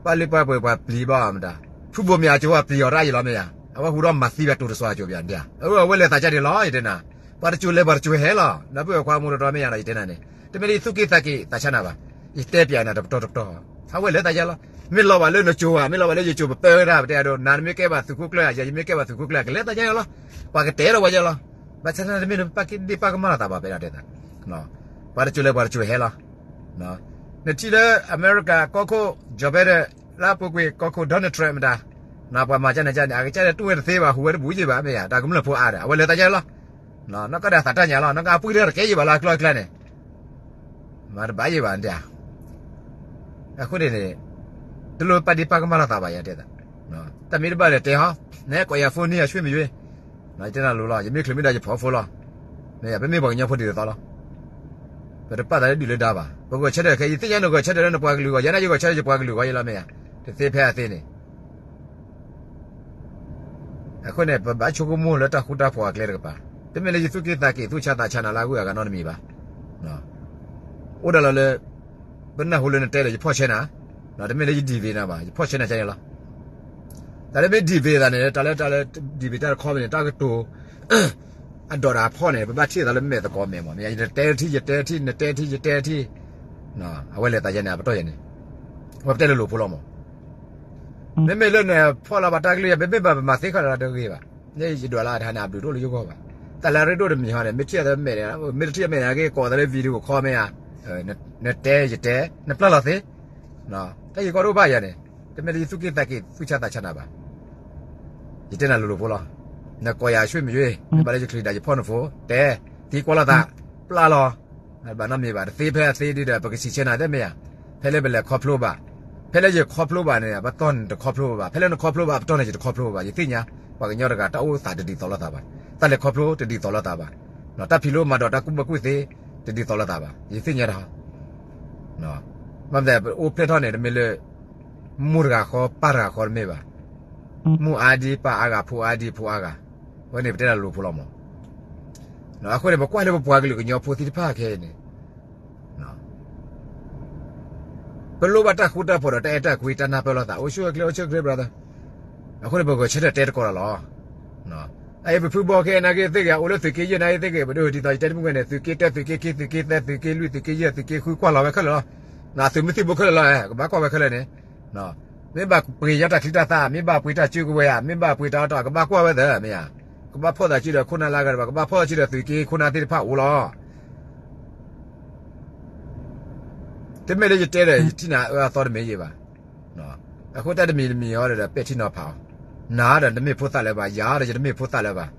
ပာ်လုၢ်ပာ်ပှ့ၤပှၤပျံၤဘၣ်မတၤ, ဖုဘိမ့ၢ်အစိၤအပျံၤအီၤတၢ်ယံၤလီၤမ့ၢ်ဧါ, အဝဲဟူးဒီးမၤသံဘၣ်တိၤတစိၤအစိၤပၠးဒၣ်, အဝဲလဲၤသးကါန့ၣ်လီၤ ယတဲနၤ, ပှၤတစိၤလဲၤပှၤတစိၤဟဲလီၤ, နပုၢ်ဝဲၢ်ခွါမူတတီမ့ၢ်ယါဒီး ယတဲနၤန့ၣ်, တမ့ၢ်လၢယသူၣ်က့ၣ်သးက့ၣ်သးဆါနၤဘၣ်, ယတဲပၠးနၤတပတီၢ်တပတီၢ်, အဝဲလဲၤသးကါလီၤ, မ့ၢ်လီၤဘၣ်လၢနစိၤဧါ, မ့ၢ်လီၤဘၣ်လၢယစိၤ ပပၢဝဲဒၣ် ပတဲအဒိ နၤနမ့ၢ်ကဲဘၣ်သုးခိၣ်ကျၢၢ်, ယမ့ၢ်ကဲဘၣ်သုးခိၣ်ကျၢၢ် ကလဲၤသးကါလီၤ, ပှၤကတဲဒီးဝဲယဲလီၤ, ဘၣ်ဆၣ်သနာ်က့တမ့ၢ်လၢပပာ်က့ၤဒ့ၣ်ပာ်ကမၣ်လိာ်သးဘၣ် ပတဲဒၣ်, ပှၤတစိၤလဲၤပှၤတစိၤဟဲလီၤ နထံၣ်လၢအမဲရကၤကီၢ်ခိၣ် Joe Biden လၢအပူၤကွံာ်ကီၢ်ခိၣ် Donald Trump မတၤ, ပှၤမၤကၢ်န့ၣ်ကၢ်န့ၣ် အကစၢ်န့ၣ်တူၢ်ဝဲတသ့ဘၣ် ဟူးဝဲတဘူးယံာ်ဘၣ် မ့ၢ်ဧါ, တၢ်ကမျၢၢ်ဖိအါဒီး အဝဲလဲၤသးကါလီၤ, နီၢ်ကီၢ်ဒၣ်သးတၢ်ညါလီၤ, နီၢ်ကီၢ်အပှံၢ်တၢ်တကဲယံာ်ဘၣ်လၢအကျီအကျါန့ၣ်, မၤတဘၣ်ယံာ်ဘၣ်ဒၣ်, အဃိန့ၣ်န့ၣ်, တလိၣ်ပာ်ဒ့ၣ်ပာ်ကမၣ်လိာ်သးဘၣ် ယတဲသး, တၢ်မ့ၢ်တဘၣ်လဲၤတဲဟီ, နကိးယၤဖိန့ၢ်ယၤဆွ့ၣ်မံၤယွ့ ယတဲနၤလိၤလီၤ, ယမ့ၢ်ချုးမ့ၢ်ဒီးယဖီဖိလီၤ, မ့ၢ်ယၤ ပမ့ၢ်ပှၤကညီဖိဒ်သိးသိးလီၤ, ပတပာ်သးလၢဒုၣ်လၢဒါဘၣ်, ပဂဲၤဆၢထၢၣ်ခဲအံၤ ယသ့ၣ်ညါနဂဲၤဆၢထၢၣ်လၢနပှၤကလုာ်အဂီၢ်, ယဲန့ၣ်ယဂဲၤဆၢထၢၣ်ယပှၤကလုာ်အဂီၢ်ယဲလီၤ မ့ၢ်ယၤ, တသ့ဖဲအသ့န့ၣ် အဃိန့ၣ် ပဘၣ်ဆိကမိၣ်လၢတၢ်ဃူတၢ်ဖိးအကျဲတကပၤ, တမ့ၢ်လၢယသူၣ်က့ၣ်သးက့ၣ် သူၣ်ဆါသးဆါနၤလၢအဂုၤအဂၤနီတမံၤဘၣ်, အိၣ်ဒၣ်လီၤလၢ ပနၢ်ဟူလၢနတဲဒီး ယဖီၣ်ဆၢနၤ, တမ့ၢ်လၢယဒံးဘ့နၤဘၣ်, ယဖီၣ်ဆၢနၤကန့ၣ်လီၤ, တၢ်လၢမ့ၢ်ဒံးဘ့သးန့ၣ် တၢ်လၢတၢ်လၢဒံးဘ့တၢ်တခီမ့ၢ်န့ၣ် တၢ်ကတိၤ အဒိးဒီးအဖီၣ်န့ၣ် ပဘၣ်ထံၣ်သးလၢမဲာ်သကိးမဲာ်မး, မ့ၢ်ယတဲထံၣ် ယတဲထံၣ် နတဲထံၣ် ယတဲထံၣ်, အဝဲလဲၤသးယဲန့ၣ် အပတီၢ်ယဲန့ၣ် ပတဲလၢလိၤဖိလီၤမး. မ့မ့ၢ်လၢနဖီၣ်လီၤဘၣ်တၢ်ကလုၢ်ယၤ ပမ့ၢ်ဘၣ်ပမၤသ့ခီလၢတဂ့ၤဘၣ်. ယဒွးလၢအတဟါန့ၣ် အဘျုးတအိၣ်လၢယဂီၢ်ဘၣ်. တၢ်လၢအရ့ဒိၣ်တမံၤဟီန့ၣ် မ့ၢ်ထံၣ်အသးမဲာ်န့ၣ် မ့ၢ်တထံၣ်အမဲာ်န့ၣ် က့ၤကိးသးလၢ video call မ့ၢ်ဧါ, နတဲယတဲ နပျၢ်လီၤသ့, တၢ်ဂ့ၢ်ကီဒိၣ်ဘၣ်ယၤန့ၣ်, တမ့ၢ်လၢယသူၣ်က့ၣ်သးက့ၤသူၣ်ဆါသးဆါနၤဘၣ်. ယတဲနၤလိၤလိၤဖိလီၤ. နကိးယၤဆွေမရွေး, မ့ၢ်ဘၣ်လၢယချံဒၣ်ယဖီၣ်နဖိ, တဲ, သံကွၢ်လိာ်သး, ပျၢ်လီၤ. ဘၣ်နီတမံၤဘၣ်, တသ့ဖဲအသ့ဒ်ဒီး ပကစံးဆၢနၤတမ့ၢ်ဧါ. ဖဲလၢပလဲၤခီဖျိဘၣ်, ဖဲလၢယခီဖျိဘၣ်န့ၣ် ပတီၢ်န့ၣ်တခီဖျိဘၣ်, ဖဲလၢနခီဖျိဘၣ် ပတီၢ်န့ၣ်ယတခီဖျိဘၣ်. ယသ့ၣ်ညါ, ပှၤကညီတဂၤ တၢ်အိၣ်သးတဒ်သိးလိာ်သးဘၣ်, တၢ်လဲၤခီဖျိတဒ်သိးလိာ်သးဘၣ်, တၢ်ဖံးလိမၤဒိးတၢ်ကူၣ်ဘၣ်ကူၣ်သ့ တဒ်သိးလိာ်သးဘၣ်, ယသ့ၣ်ညါတၢ်. ဘၣ်မနုၤ ပအိၣ်ဖျဲၣ်ထီၣ်န့ၣ် တမ့ၢ်လၢ မိၢ်တဂၤဃီ ပၢ်တဂၤဃီတမ့ၢ်ဘၣ်. မိၢ်အါဒံ ပၢ်အါဂၤ ဖိအါဒံ ဖိအါဂၤ, အဝဲန့ၣ်ပတဲတၢ်လိၤဖိလီၤမး. အဃိန့ၣ် ပကွၢ်လၢပပှၤကလုာ်ကညီဖိသ့ၣ်တဖၣ်ခဲအံၤန့ၣ် ပလိၣ်ဘၣ်တၢ်ဃူတၢ်ဖိးဒီးတၢ်အဲၣ်တၢ်ကွံ တၢ်နၢ်ပၢၢ်လိာ်သး, အိၣ်ဆူၣ်အိၣ်ချ့ အိၣ်ဆူၣ်အိၣ်ချ့ brother. အဃိန့ၣ် ပဂဲၤဆၢထၢၣ်တဲသကိးတၢ်လီၤ. အအံၤ ပဖုဘီခဲအံၤနာ်က့သ့ၣ်ဂ့ၤ, အိၣ်လၢသုးက့ယဲၢ်နာ်က့သ့ၣ်ဂ့ၤ, ပဒိၣ်ဒ်သိးယတဲတမုၢ်ဂဲၤန့ၣ် သုးက့တၢ သုးက့ခံ သုးက့သၢ သုးက့လွံၢ် သုးက့ယဲၢ် သုးက့ဃု ကွၢ်လီၤဝဲခဲလၢာ်လီၤ. သုးမုၢ်သံၣ်ဘိခဲလၢာ်လီၤ, ကဘၣ်ကွၢ်ဝဲခဲလၢာ်န့ၣ်. မ့ၢ်ဘၣ်ပှ့ၤယါတၢ်ချံတၢ်သၣ်, မ့ၢ်ဘၣ်ပှ့ၤတၢ်စုကဝဲၤဧါ, မ့ၢ်ဘၣ်ပှ့ၤတၢ်အီၣ်တၢ်အီ ကဘၣ်ကွၢ်ဝဲသ့မ့ၢ်ဧါ. ကဘၣ်ဖီၣ်သးစုဒီးခိၣ်နၢ်လၢအဂၤတဖၣ်, ကဘၣ်ဖီၣ်သးစုဒီးသုးက့ခိၣ်နၢ်သ့ၣ်တဖၣ်အိၣ်လီၤ. တမ့ၢ်လၢယတဲဒီး ယထံၣ်နၤအၢအသီတမ့ၢ်ယဲဘၣ်. အဃိတၢ်တမံၤတမံၤအံၤဒီး ပဲာ်ထံနီၤဖးအီၤ, နၤဒီးနတမ့ၢ်ဖိသၣ်လၢၤဘၣ်, ယၤဒီးယတမ့ၢ်ဖိသၣ်လၢၤဘၣ်.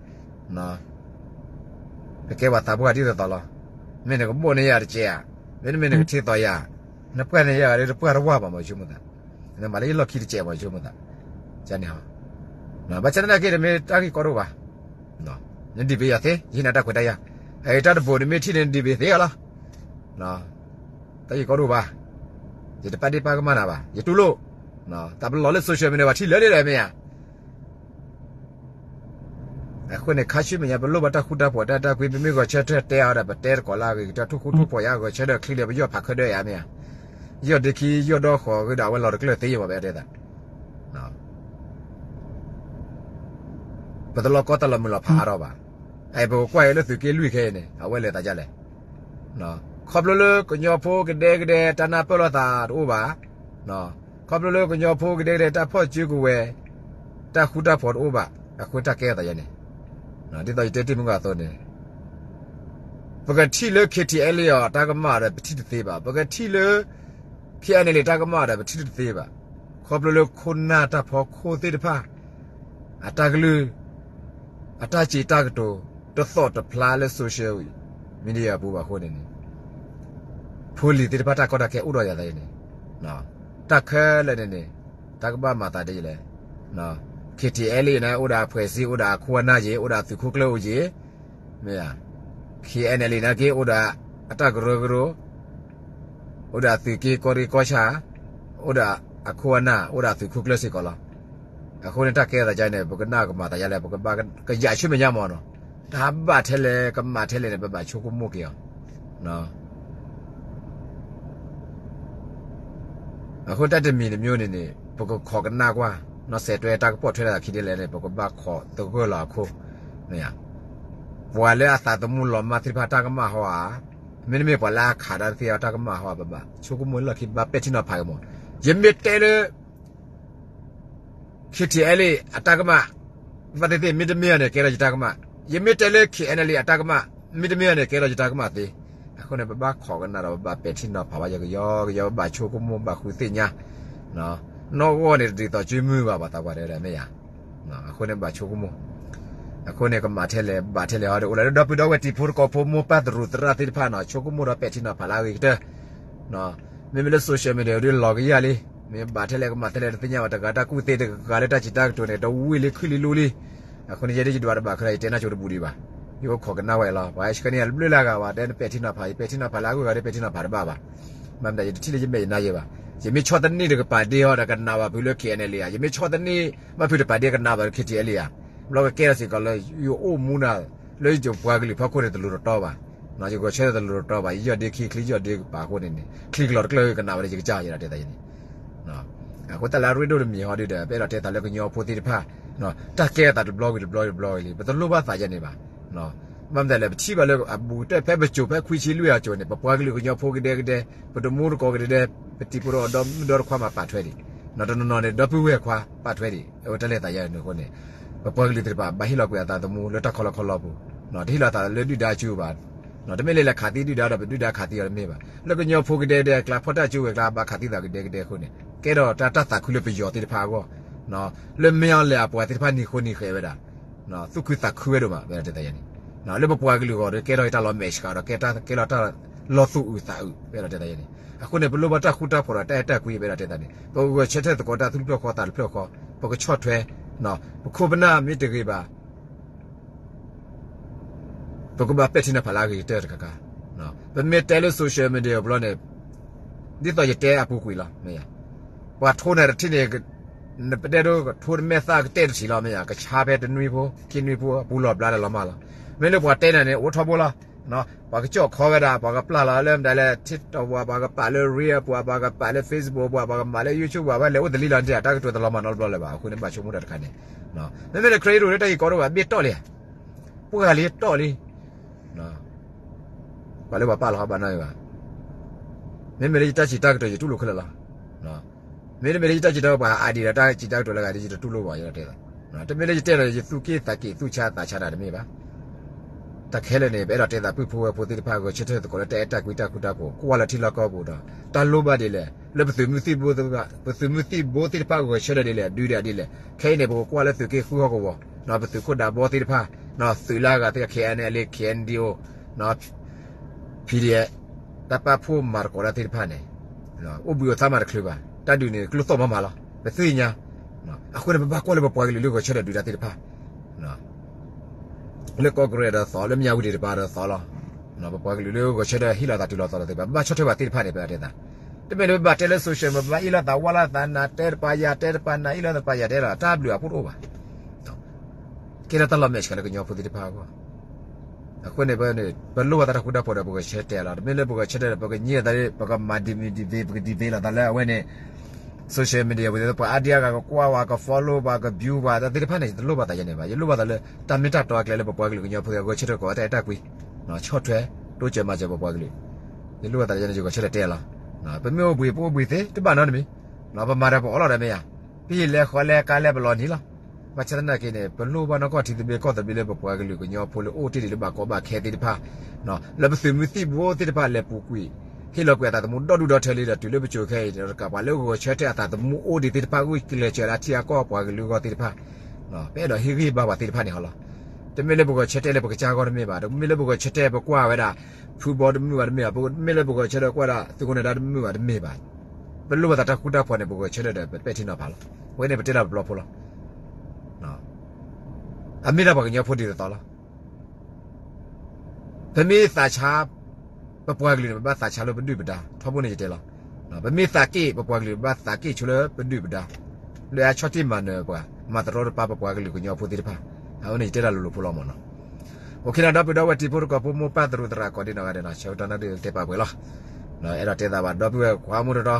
ပကဲပှၤသးပှၢ်ဒ်သိးသိးလီၤ. မ့ၢ်နကဘီၣ်န့ၢ်ယၤတစဲးဧါ, မ့တမ့ၢ်နကထံၣ်သိးယၤ, နပှၢ်န့ၢ်ယၤဒီး တပှၢ်တဝၢ်ဘၣ်မး ယဆိကမိၣ်သး, နမၤလၢယလီၢ်ခံတစဲးမး ယဆိကမိၣ်သး. န့ၣ်ဟီ, ဘၣ်ဆၣ်သနာ်က့ တမ့ၢ်တၢ်ဂ့ၢ်ကီဒိၣ်ဘၣ်. နဒံးဘ့ယၤသ့, ယဟ့ၣ်နၤတၢ်ခွဲးတၢ်ယာ်, အတၢ်တဘိးနမ့ၢ်ထံၣ်န့ၣ် နဒံးဘ့သ့အီၤလီၤ. တၢ်ဂ့ၢ်ကီဒိၣ်ဘၣ်, ယတပာ်ဒ့ၣ်ပာ်ကမၣ်နၤဘၣ်, ယတူၢ်လိာ်. တၢ်ပလီၢ်လၢ social media ဘၣ်ထံၣ်လၢလံဒီးမ့ၢ်ဧါ. အဃိန့ၣ် ခါဆူမဲာ်ညါ ပလိၣ်ဘၣ်တၢ်ဃူတၢ်ဖိး တၢ်အဲၣ်တၢ်ကွံ, ပမ့ၢ်ဂဲၤဆၢထၢၣ်တဲအီၤဒီး ပတဲသကိးလၢအဂ့ၤကတၢၢ်, ထိၣ်ဃူထိၣ်ဖိးယၤ, ဂဲၤဆၢထၢၣ်ချံဒီး ပယီၢ်ဖးခဲဒၢးယၤမ့ၢ်ဧါ. ယီၢ်ဒ့ခံ ယီၢ်ဒီဃီၤဂ့ၤဒီး အဝဲလီၤတကျၢၢ်သ့ယဘၣ် ပအဲၣ်ဒိးတဲသး ပတလီၤကီတၢ်လီၤမုၢ်လီၤဖးအါထီၣ်ဘၣ်. အအံၤ ပကကွၢ်အံၤလၢသုးက့လွံၢ်ခဲအံၤန့ၣ် အဝဲလဲၤသးဒ်လဲၣ်. ခီဖျိလၢကညီဖိကဒဲကဒဲ တၢ်နၢ်ပၢၢ်လိာ်သးတအိၣ်ဘၣ်, ခီဖျိလၢကညီဖိကဒဲကဒဲ တၢ်ဖီၣ်စုကဝဲၤ, တၢ်ဃူတၢ်ဖိးတအိၣ်ဘၣ်, အဃိတၢ်ကဲအသးယဲန့ၣ်, ဒ်သိးယတဲတ့ၢ်မုၢ်ဂီၤအသိးန့ၣ် ပကထံၣ်လၢ KTLA အတၢ်ကမၣ်ဒီး ပထံၣ်တသ့ဘၣ်, ပကထံၣ်လၢ KNLA တၢ်ကမၣ်ဒီး ပထံၣ်တသ့ဘၣ်. ခီဖျိလၢခိၣ်နၢ်တၢ်ဖီခိၣ်သ့ၣ်တဖၣ် အတၢ်ကလုၢ် အတၢ်စံးတၢ်ကတိၤ တသီၣ်တဖျါလၢ social media အပူၤဘၣ်အဃိန့ၣ်န့ၣ်, ဖိလံၤသ့ၣ်တဖၣ်တၢ်ကီတၢ်ခဲအိၣ်ဒီးယၤသးအံၤန့ၣ်, တၢ်ခဲလၢာ်န့ၣ်န့ၣ် တၢ်ကဘၣ်မၤသးဒ်လဲၣ်. KTLA န့ၣ် အိၣ်ဒီးအဖှဲးစ့, အိၣ်ဒီးအခိၣ်အနၢ်ယ့ၤ, အိၣ်ဒီးအသုးခိၣ်ကျၢၢ်အိၣ်ယ့ၤ, မ့ၢ် KNLA နာ်က့ အိၣ်ဒီးအတၢ်ကရၢကရိ, အိၣ်ဒီးအသုးက့ကီၢ်ရ့ၣ်ကီၢ်ဆၣ်, အိၣ်ဒီးအခိၣ်အနၢ်, အိၣ်ဒီးအသုးခိၣ်ကျၢၢ်စ့ၢ်ကီးလီၤ. အဃိန့ၣ် တၢ်ကဲသးဒ်န့ၣ် ပကနၢ်ကမၤသးယါလဲၣ်, ပကဘၣ်ကယၤဆူမဲာ်ညါမးနီၤ. တၢ်ဘၣ်ထဲလဲၣ် ကမၤထဲလဲၣ်န့ၣ် ပဘၣ်ဆိကမိၣ်က့ၤအီၤ. အဃိတၢ်တမံၤတမံၤန့ၣ်န့ၣ် ပကခိးကနၣ်ကွၢ်, နီၢ်စဲးတွဲတၢ်ကပိာ်ထွဲလၢခံဒ်လဲၣ်န့ၣ် ပကဘၣ်ခိးသဂၢၢ်လီၤအခိၣ်, ပှၤလၢအသးသမူလီၤမၢ်သ့ၣ်တဖၣ်တၢ်ကမၣ်ဟီဧါ, မ့တမ့ၢ်ပှၤလၢအခးတၢ်သ့ၣ်တဖၣ်တၢ်ကမၣ်ဟီဧါ, ပဘၣ်ဆိကမိၣ်လၢခံ ဘၣ်ပဲာ်ထံနီၤဖးက့ၤမး. ယမ့ၢ်တဲလၢ KTLA အတၢ်ကမၣ်, ဘၣ်သ့ၣ်သ့ၣ် မ့တမ့ၢ်အီၤန့ၣ် ကဲထီၣ်ယတၢ်ကမၣ်, ယမ့ၢ်တဲလၢ KNLA အတၢ်ကမၣ်, မ့တမ့ၢ်အီၤန့ၣ် ကဲထီၣ်ယတၢ်ကမၣ်သ့. အဃိန့ၣ် ပဘၣ်ခိးကနၣ်ဒီး ပဘၣ်ပဲာ်ထံနီၤဖးဘၣ် ယကယီကယီ ပဘၣ်ဆိကမိၣ် ဘၣ်ဃုသ့ၣ်ညါ, နီၢ်ဂီၢ်န့ၣ် တဒ်သိးစုမုၢ်ဘၣ် ပှၤသးပှၢ်တဲဝဲဒၣ်မ့ၢ်ယါ. အဃိန့ၣ် ဘၣ်ဆိကမိၣ်, အဃိန့ၣ် ကမၤထဲလဲၣ် ဘၣ်ထဲလဲၣ်ဟီဒီး အိၣ်လၢဒီပုၢ်ဒီဝဲၢ်တံၤဖိသကိးဖိ မိၢ်ပၢ်သရူးသရၣ်သ့ၣ်တဖၣ်နီၤ ဆိကမိၣ်ဒီးပဲာ်ထံနီၤဖးလၢအဂ့ၤကတၢၢ် မ့မ့ၢ်လၢ social media ဒ်လီၤကယၢ်လံ, မ့ၢ်ဘၣ်ထဲလဲၣ်ကမၤထဲလဲၣ်တသ့ၣ်ညါဘၣ်, တဂၤတၢ်ကူၣ်သ့တဂၤလၢတၢ်စံးတၢ်ကတိၤန့ၣ် တဝံၣ်လံခုၣ်လံလိလံ. အဃိန့ၣ် ယဲဒၣ်ယဒွးတဘၣ်ခဲလၢာ် ယတဲနၢ်ဆိတပူၤဒံးဘၣ်, ယအိၣ်ခိးကနၣ်ဝဲလီၤ. ပှၤဟဲဆှၢန့ၢ်ယၤတဘျုးလၢအဂၤဘၣ် တဲနပဲာ်ထံနီၤဖး, ယပဲာ်ထံနီၤဖးလၢအဂုၤအဂၤဒီးပဲာ်ထံနီၤဖးတဘၣ်ဘၣ်. မ့ၢ်မတၤ ယတထံၣ်လၢယမဲာ်ယနါယဲဘၣ်. ယမ့ၢ်ဆီၣ်သနံၣ်တကပၤဒ့ဟီဒီးကနးဘၣ်ဖုးလၢ KNLA ဧါ, ယမ့ၢ်ဆီၣ်သနံၣ်ဘၣ်ဖုးတပၤဒ့ကနးဘၣ်လၢ KTLA ဧါ. ဘျီကကဲထီၣ်စ့ၢ်ကီးလၢ ယအိၣ်မူနၤ လၢယပှၤကလုာ်ဖီခိၣ်န့ၣ် တလိၤတတီဘၣ်, ယဂဲၤဆၢထၢၣ်တလိၤတတီဘၣ်, ယယီၢ်ဒ့ခံချံ ယီၢ်ဒ့ကပၤအဃိန့ၣ်န့ၣ် ချံကလီၤတကျၢၢ်ကနးဘၣ်ဒီးယကစၢ်ယဲဒၣ်တဲသးယဲန့ၣ်. အဃိတၢ်လၢအရ့ဒိၣ်တမံၤဟီဒုဒီး ပအဲၣ်ဒိးတဲသးလၢကညီဖိသ့ၣ်တဖၣ် တၢ်ကဲထီၣ်သးတဘျီဝံၤတဘျီဝံၤတဘျီဝံၤလံ, ပတလိၣ်ဘၣ်သးယဲန့ၣ်ဘၣ်. ဘၣ်မတၤလဲၣ် ပထံၣ်ဘၣ်လၢအဘူးကတၢၢ် ဖဲပစိၤဖဲခွံဆံလွံၢ်အစိၤန့ၣ် ပပှၤကလုာ်ကညီဖိကဒဲကဒဲ, ပတံၤသကိးကဒဲကဒဲ, ပတံၤသကိးဒီးမုၢ်ဒီတခွါမးပာ်ထွဲဒံး, တနီၤနီၤန့ၣ်ဒီပုၢ်ဝဲၢ်ခွါပာ်ထွဲဒံး အဝဲတၢ်လဲၤသးယါန့ၣ်အဃိန့ၣ် ပပှၤကလုာ်သ့ၣ်တဖၣ် ဘၣ်ဟ့ၣ်လီၤကွံာ်အသးသမူလၢတၢ်ခီလီခီလီပူၤ, တဟ့ၣ်လီၤသးလၢဒုၣ်ဒါအစုဘၣ်, တမ့ၢ်လၢလဲၤခးသံဒုၣ်ဒါဒီး ပဒုၣ်ဒါခးသံအီၤတမ့ၢ်ဘၣ်. လၢကညီဖိကဒဲကဒဲအကျါ ဖီၣ်တၢ်စုဝဲၤကျါ ဘၣ်ခးသံသးကဒဲကဒဲအဃိန့ၣ် ကဲထီၣ်တၢ် တၢ်သးခုလၢပယီၤသ့ၣ်တဖၣ်အဂီၢ်, လၢမ့ၢ်အီၤလဲၣ်အပှၤသ့ၣ်တဖၣ်နံၤဃိနံၤဃဲးဝဲဒၣ် သူၣ်ခုသးခုဝဲဒိၣ်မး ပအဲၣ်ဒိးတဲသးယါန့ၣ်, လၢပပှၤကလုာ်အဂီၢ်ဒီး ကဲထီၣ်တၢ်လီၤမဲာ်ဆှးဒီး ကဲထီၣ်တၢ်လီၤသူၣ်အုးသးအုး ပအဲၣ်ဒိးတဲသးယါန့ၣ်. အဃိန့ၣ် ပလိၣ်ဘၣ်တၢ်ဃူတၢ်ဖိးဒီးတၢ်အဲၣ်တၢ်ကွံ ပအဲၣ်ဒိးတဲသးန့ၣ် ပကဂဲၤဆၢထၢၣ်သကိးတၢ်သူၣ်တဖျၢၣ်ဃီသးတဖျၢၣ်ဃီ, ပကဆီၣ်ထွဲ, ပခိၣ်ပနၢ်မ့ၢ်တဂ့ၤဘၣ် ပကဘၣ်ပဲာ်ထံနီၤဖးလၢအဂ့ၤကတၢၢ်တခါခါ, ပမ့ၢ်တဲလၢ social media အဘျီန့ၣ် ဒ်သိးယတဲအပူၤကွံာ်လီၤ, မ့ၢ်ယါ, ပှၤထိနၤတထံၣ်န့ၣ် နပတဲဒိ ထိတမဲာ်သၣ်ကတဲာ်တထံၣ်လီၤ မ့ၢ်ယါ, ကဆါဖဲတနွံဖိ ခံနွံဖိ အပူၤလီၤဘျါလၢလီၤမၢ်လီၤ. မ့ၢ်လၢပှၤတဲနၤန့ၣ် အိၣ်ထီဘိလီၤ, ပှၤကကၠီၣ်ခီဝဲဒၣ် ပှၤကပျၢ်လီၤလၢမတၤလဲၣ် TikTok ပှၤ ပှၤကပာ်လၢ reel ပှၤ ပှၤကပာ်လၢ Facebook ပှၤ ပှၤကမၤလၢ YouTube ပှၤ ဝဲလဲၤအိၣ်တလံလီၤန့ၣ် တၢ်ကတိၤတလီၤမၢ်နီတဘျီလၢၤဘၣ်. အဃိန့ၣ် ဘၣ်ဆိကမိၣ်တၢ်တခါန့ၣ်, မ့မ့ၢ်လၢ credit ဒိၣ်လၢတၢ်ဂ့ၢ်ကီဒိၣ်ဘၣ် ဘ့ၣ်တီၢ်လံ, ပှၤဂၤလံတီၢ်လံ ပှၤလၢပှၤပာ်လီၤဘၣ်နီၢ်ဂ့ၤဘၣ်, မ့မ့ၢ်လၢယတၢ်စံးတၢ်ကတိၤယတူၢ်လိာ်ခဲလၢာ်လီၤ. မ့တမ့ၢ်လၢယတၢ်စံးတၢ်ကတိၤပှၤအါဒံးဒီးတၢ်စံးတၢ်ကတိၤလၢဂၤဒီး ယတတူၢ်လိာ်ဘၣ် ယတဲ, တမ့ၢ်လၢယတဲဒီး ယသူၣ်က့ၣ်သးက့ၣ်သူၣ်ဆါသးဆါတၢ်တမ့ၢ်ဘၣ်. တၢ်ခဲလၢာ်န့ၣ် ပအဲၣ်ဒိးတဲသးပုၢ်ဖိဝဲၢ်ဖိသ့ၣ်တဖၣ် ဂဲၤဆၢထၢၣ်သကိးလၢတၢ်အဲၣ်တၢ်ကွံတၢ်ဃူတၢ်ဖိး ကွၢ်လၢထံလီၢ်ကီၢ်ပူၤဒီး တၢ်လိၣ်ဘၣ်ဒ်လဲၣ် လၢပသုးမုၢ်သံၣ်ဘိသ့ၣ်တဖၣ် ပသုးမုၢ်သံၣ်ဘိသ့ၣ်တဖၣ်ဂဲၤဆၢထၢၣ်ဒ်လဲၣ် ဒုးဒၣ်ဒ်လဲၣ် ခဲအံၤန့ၣ် ပကကွၢ်လၢသုးက့ဃုဟီၣ်ကဝီၤ ပသုးခိၣ်ဒးဘီသ့ၣ်တဖၣ် သုးလၢအဂၤသ့ၣ် K N L A K N D O PDF တၢ်ပာ်ဖှိၣ်မၤသကိးတၢ်သ့ၣ်တဖၣ်န့ၣ် အိၣ်ဘှံးအိၣ်သါမးတချုးဘၣ် တၢ်ဒုးန့ၣ် ကျိသီၣ်မးမးလီၤ ပသ့ၣ်ညါ. အဃိန့ၣ် ပဘၣ်ကွၢ်လၢပပှၤကလုာ်လၢဂဲၤဆၢထၢၣ်ဒုးတၢ်သ့ၣ်တဖၣ် လၢကီၢ်ကရ့ၣ်ဒီးသီ လၢမၠးဝတံၤတပၤဒီးသီလီၤ. ပပှၤကလုာ်လၢဂဲၤဆၢထၢၣ်ဟ့ၣ်လီၤသးတုၤလီၤသီလီၤသ့ၣ်တဖၣ် ပဘၣ်ဆီၣ်ထွဲပှၤသ့ၣ်တဖၣ်န့ၣ် ပတဲသး တမ့ၢ်လၢပဘၣ်တဲလၢ social မ့ၢ်ပဘၣ်အ့ၣ်လိာ်သးဝါလိာ်သး နၤတဲတပၤ ယၤတဲတပၤ နၤအ့ၣ်လိာ်သးတပၤယၤတဲလီၤ တၢ်ဘျုးအဖှိၣ်တအိၣ်ဘၣ်. ကဲထီၣ်တၢ်လီၤမဲာ်ဆှးလၢကညီဖိသ့ၣ်တဖၣ်အဂီၢ် အဃိန့ၣ် ပလိၣ်ဘၣ်သးတၢ်ဃူတၢ်ဖိးဒီး ပဂဲၤဆၢထၢၣ်လီၤ. တမ့ၢ်လၢပဂဲၤဆၢထၢၣ်ဒီး ပကညံသး ပကမၤ debate debate ပက debate လိာ်သးလၢအဝဲန့ၣ် social media ပူၤ ပှၤအါဒံအါဂၤကကွၢ်ဝဲ က follow ပှၤ က view ပှၤ တၢ်သ့ၣ်တဖၣ်န့ၣ် ယတလိၣ်ဘၣ်သးယဲန့ၣ်ဘၣ်. ယလိၣ်ဘၣ်သးလၢ တၢ်မ့ၢ်တၢ်တီအကျဲလၢပပှၤကလုာ်ကညီဖိ ဂဲၤဆၢထၢၣ်ကိးတၢ်အဲၣ်တၢ်ကွံ ဆီၣ်ထွဲ တိစၢၤမၤစၢၤပပှၤကလုာ် ယလိၣ်ဘၣ်သးယဲန့ၣ် ယဂဲၤဆၢထၢၣ်တဲလီၤ. ပမ့ၢ်အိၣ်ဘှံး ပအိၣ်ဘှံးသ့ တဘၣ်နီတမံၤ ပမၤဒီးပအီၣ်လီၤဒီးမ့ၢ်ယါ ပဟံၣ်လဲဃီလဲကါလဲပလီၤနံၤလီၤ. ဘၣ်ဆၣ်သနာ်က့န့ၣ် ပလိၣ်ဘၣ်နီၢ်ကီၢ်ထံသဘျ့ကီၢ်သဘျ့လၢပပှၤကလုာ်ကညီဖိလၢအိၣ်တ့ၢ်ဒံးလၢဘၣ်ကီဘၣ်ခဲသ့ၣ်တဖၣ် လၢပသုးမုၢ်သံၣ်ဘိသ့ၣ်တဖၣ်လဲၤပူၤကွံာ် ဟ့ၣ်လီၤကွံာ်အသးသမူဒီဒူၣ်ဒီထၢလံဒီးတုၤလၢပစိၤခဲအံၤန့ၣ် တကးပှၤလၢဂဲၤဆၢထၢၣ်အသးသမူအိၣ်ဒံးသ့ၣ်တဖၣ် ဂုာ်ကျဲးစၢးလၢထံအကီၢ်ပှၤကလုာ်အဂီၢ်သ့ၣ်တဖၣ် ပအဲၣ်ဒိးဟ့ၣ်ဂံၢ်ဘါပှၤသ့ၣ်တဖၣ်န့ၣ်ဟီလီၤ. တမ့ၢ်လၢပဂဲၤဆၢထၢၣ်လၢပကစၢ်ဂီၢ်တမ့ၢ်ဘၣ်, တမ့ၢ်လၢပဂဲၤဆၢထၢၣ်ပကွၢ်ဝဲဒၣ် ဖုဘီတမုာ်ဘၣ်တမ့ၢ်ဘၣ်, မ့ၢ်လၢပဂဲၤဆၢထၢၣ်ကွၢ်ဒၣ်သုးခိၣ်နၢၤဒါတမုာ်ဘၣ်တမ့ၢ်ဘၣ်. ပလိၣ်ဘၣ်သးတၢ်ဃူတၢ်ဖိးန့ၣ် ပဂဲၤဆၢထၢၣ်ဒီး ပပဲာ်ထံနီၤဖးလီၤ. ဝဲန့ၣ်ပတဲလီၤပဘျီဖိလီၤ. အမ့ၢ်ဒၣ်ပှၤကညီဖိဒ်သိးသိးလီၤ. ပမ့ၢ်သးဆါ ပပှၤကလုာ်န့ၣ် ပဘၣ်သးဆါလၢပဒုၣ်ပဒါ ထီဘိန့ၣ်ယတဲလီၤ. ပမ့ၢ်သးက့ၣ် ပပှၤကလုာ် ပဘၣ်သးက့ၣ်ဆိလၢပဒုၣ်ပဒါ လၢအဆီၣ်တံၢ်မၤနၢၤပှၤ မၤသရီတပါပပှၤကလုာ်ကညီဖိသ့ၣ်တဖၣ်. အဝဲန့ၣ်ယတဲဒၣ်လိၤလိၤဖိလီၤမၢ်နီၤ. အိၣ်ခ့နီၤ ဒီပုၢ်ဒီဝဲၢ်တံၤဖိသကိးဖိ မိၢ်ပၢ်သရူးသရၣ်ကိးဒံနီၢ်ဂၤဒဲးနီၤ ဆၢကတီၢ်နၢ်ဒုးတဲပာ်ပှဲၤလီၤ. အဲၣ်ဒိးတဲသးဘၣ် ဒီပုၢ်ဝဲၢ်ခွါမူတတီၤ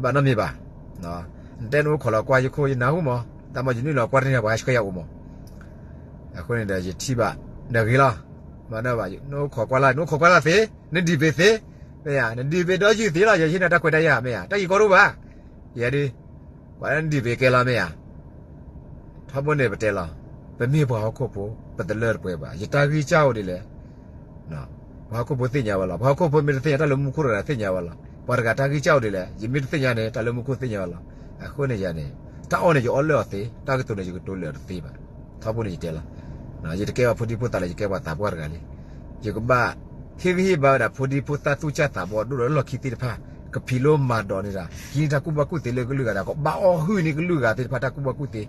ဘၣ်နီတမံၤဘၣ်. နတဲနအိၣ်ခိးလီၤကွၢ်ယခိၣ် ယနၢ်ဟူမၢ်, တၢ်မၤယနုာ်လီၤကွၢ်တန့ၢ်ပှၤဟဲဆှၢယၤအိၣ်မၢ်. အဃိန့ၣ်ဒီးယထံၣ်ဘၣ် နဂ့ၤလီၤ. မၤနၢၤဘၣ် နအိၣ်ခိးကွၢ်လၢ် နအိၣ်ခိးကွၢ်လၢ်သ့, နဒံးဘ့ၣ်သ့, မ့ၢ်ဧါ နဒံးဘ့ၣ်ဒီးယုၢ်သ့လီၤ ယဟ့ၣ်နၤတၢ်ခွဲးတၢ်ယာ် မ့ၢ်ဧါ တၢ်ဂ့ၢ်ကီဒိၣ်ဘၣ်. ယဲဒၣ် ပှၤလၢနဒံးဘ့ၣ်ကဲလီၤ မ့ၢ်ဧါ. ထီဘိန့ၣ်ပတဲလီၤ, ပမ့ၢ်ပှၤဟီၣ်ခိၣ်ဖိ ပတလၢတပှဲၤဘၣ်. ယတၢ်ဂံၢ်စၢ်အိၣ်ဒ်လဲၣ် ပှၤဟီၣ်ခိၣ်ဖိသ့ၣ်ညါဝဲလီၤ. ပှၤဟီၣ်ခိၣ်ဖိမ့ၢ်တသ့ၣ်ညါ တၢ်လၢမူခိၣ်တဂၤသ့ၣ်ညါဝဲလီၤ. ပှၤတဂၤတၢ်ဂံၢ်စၢ်အိၣ်ဒ်လဲၣ် ယမ့ၢ်တသ့ၣ်ညါန့ၣ် တၢ်လၢမူခိၣ်သ့ၣ်ညါဝဲလီၤ. အဃိန့ၣ်ယၤန့ၣ် တၢ်အီၣ်န့ၣ် ယအီၣ်လၢအီၤသ့, တၢ်ကတိၤန့ၣ် ယကတိၤလၢာ်အီၤတသ့ဘၣ်. ထီဘိန့ၣ်ယတဲလီၤ. ယတကဲဘၣ်ဖိဒံဖိသၣ်လၢ ယကဲပှၤသးပှၢ်တဂၤလံ. ယကဘၣ် ဟ့ၣ်ဂံၢ်ဟ့ၣ်ဘါဝဲဒၣ် ဖိဒံဖိသၣ်သူၣ်စၢ်သးဘီၣ် ဒိၣ်ဒီးလီၢ်ခံသ့ၣ်တဖၣ် ကဖံးလိမၤဒိးန့ၢ်တၢ် ဟံးန့ၢ်တၢ်ကူၣ်ဘၣ်ကူၣ်သ့လၢကလုာ်ဂၤဒီး ကဘၣ်အီၣ်ဟုၣ်န့ၢ်ကလုာ်ဂၤသ့ၣ်တဖၣ် တၢ်ကူၣ်ဘၣ်ကူၣ်သ့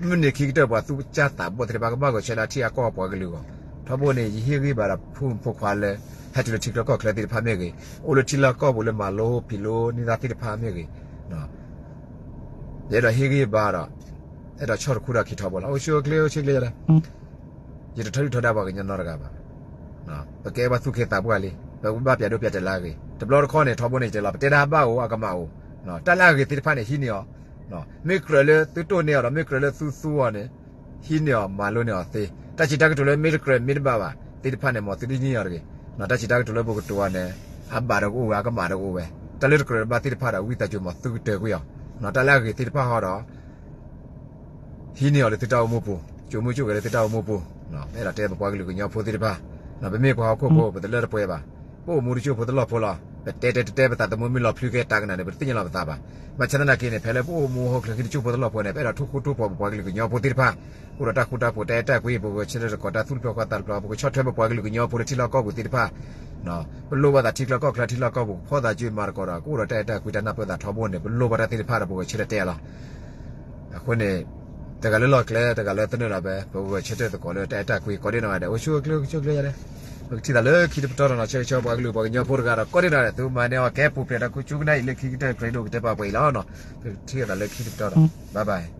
မုၢ်နံၤခံကတၢၢ် ပှၤသူၣ်စၢ်သးဘီၣ်သ့ၣ်တဖၣ် ကဘၣ်ဂဲၤဆၢထၢၣ်လၢထံအကီၢ်ပှၤကလုာ်အဂီၢ်. ထီဘိန့ၣ် ယဟ့ၣ်ဂံၢ်ဘါဒီး ဖိမုၣ်ဖိခွါလၢ ဟဲတုၤလၢထံချၢကီၢ်ချၢသ့ၣ်တဖၣ်မ့ၢ်ဂ့ၤ, အိၣ်လၢထံလီၢ်ကီၢ်ပူၤလၢမၤလိဖံးလိန့ၢ်တၢ်သ့ၣ်တဖၣ်မ့ၢ်ဂ့ၤ, ယအဲၣ်ဒိးဟ့ၣ်ဂံၢ်ဘါဒီး အဲၣ်ဒိးဆီၣ်တခူဒီးခံထီဘိလီၤ. အိၣ်ဆူၣ်အိၣ်ချ့ အိၣ်ဆူၣ်ချ့ယၤဒီး ယတထၢထံၣ်ထီဒါပှၤကညီနီတဂၤဘၣ်. ပကဲဘၣ်သူၣ်က့သးပှၢ်လံ, ပကဘၣ်ပျးဒိပျးတဲာ်လၢအဂ့ၤ. တဘျီတခီန့ၣ် ထီဘိန့ၣ်ယတဲလီၤ, ပတဲဒၣ်ဘၣ်အိၣ် အကမၣ်အိၣ်, တၢ်လၢအဂ့ၤသ့ၣ်တဖၣ်န့ၣ် ဟံးန့ၢ်အီၤ, မ့ၢ်ကြၢးလၢသုတိၢ်န့ၢ်အီၤဒီး မ့ၢ်ကြၢးလၢသုသူအီၤန့ၣ် ဟံးန့ၢ်အီၤ မၤလိန့ၢ်အီၤသ့. တၢ်စံးတၢ်ကတိၤလၢမ့ၢ်တကြၢးမ့ၢ်တဘၣ်ဘၣ်သ့ၣ်တဖၣ်န့ၣ် မ်သုတဟံးန့ၢ်အီၤတဂ့ၤ. တၢ်စံးတၢ်ကတိၤလၢပကတိၤအီၤန့ၣ် အဘၣ်ဒီးကအိၣ်ဝဲ အကမၣ်ဒီးကအိၣ်ဝဲ, တၢ်လၢတကြၢးတဘၣ်သ့ၣ်တဖၣ်ဒီး ဝံသးစူၤ မ်သုကတၢၢ်ကွံာ်အီၤ. တၢ်လၢအဂ့ၤသ့ၣ်တဖၣ်ဟီဒီး ဟံးန့ၢ်အီၤလၢသုတၢ်အိၣ်မူပူၤ, ကၠိမုၢ်ကၠိဂဲၤလၢသုတၢ်အိၣ်မူပူၤ, အဲၣ်ဒိးတဲပပှၤကလုာ်ကညီဖိသ့ၣ်တဖၣ်, ပမ့ၢ်ပှၤဟီၣ်ခိၣ်ဖိ ပတလၢတပှဲၤဘၣ်, ပအိၣ်မူတကၠိၢ်ဖိတလီၢ်ဖိလီၤ. ပတဲတဲတဲတဲ ပသးသမူမ့ၢ်လီၤဖျုးကဲတၢ်ကနၣ်န့ၣ် ပတသ့ၣ်ညါလီၤပသးဘၣ်. ဘၣ်ဆၣ်သနာ်က့န့ၣ် ဖဲလၢပအိၣ်မူဟီၣ်ခိၣ်ချၢခံတကၠိၢ်ဖိတလီၢ်ဖိန့ၣ် ပအဲၣ်ဒိးထိၣ်ဃူထိၣ်ဖိး ပပှၤကလုာ်ကညီဖိသ့ၣ်တဖၣ်, ကအိၣ်ဒီးတၢ်ဃူတၢ်ဖိး တၢ်အဲၣ်တၢ်ကွံ ပဂဲၤဆၢထၢၣ်သကိးတၢ်သူၣ်တဖျၢၣ်ဃီသးတဖျၢၣ်, ပကဆီၣ်ထွဲပပှၤကလုာ်ကညီဖိလၢထံလီၢ်ကီၢ်ပူၤသ့ၣ်တဖၣ် ပလိၣ်ဘၣ်သးထံချၢကီၢ်ချၢ ထံလီၢ်ကီၢ်ပူၤ ကဖီၣ်သးစုမၤသကိးဒီး ကအိၣ်ဒီးတၢ်အဲၣ်တၢ်ကွံ တၢ်နၢ်ပၢၢ်သးထီဘိန့ၣ် ပလိၣ်ဘၣ်တၢ်သ့ၣ်တဖၣ်ဒီး ပဂဲၤဆၢထၢၣ်တဲအီၤလီၤ. အဃိန့ၣ် တဂၤလၢလီၢ်ကျဲ တဂၤလၢသနၢၣ်လီၤ ပဂဲၤဆၢထၢၣ်သကိးလၢတၢ်အဲၣ်တၢ်ကွံ ကိးဒ့ၣ်နီၢ်ဂၤဒဲး အိၣ်ဆူၣ်အိၣ်ချ့ အိၣ်ဆူၣ်အိၣ်ချ့ယါဒဲး, ပကထံၣ်သးလၢခံတပတီၢ်ဒီးနီၤ ဆၢဂ့ၤဆၢဝါပှၤကလုာ်ပှၤကညီဖိတဂၤဒီး ကိးဒ့ၣ်နီၢ်ဂၤဒဲး သုမၤန့ၢ်အီၤကဲပူၤဖျဲးဒီး ကဆူကနၣ်အံၤလၢခံကတၢၢ် ကြၢးဒိၣ်ကတဲပာ်ပှဲၤအံၤလီၤ. ပကထံၣ်သးလၢခံတပတီၢ်ဒီး bye bye.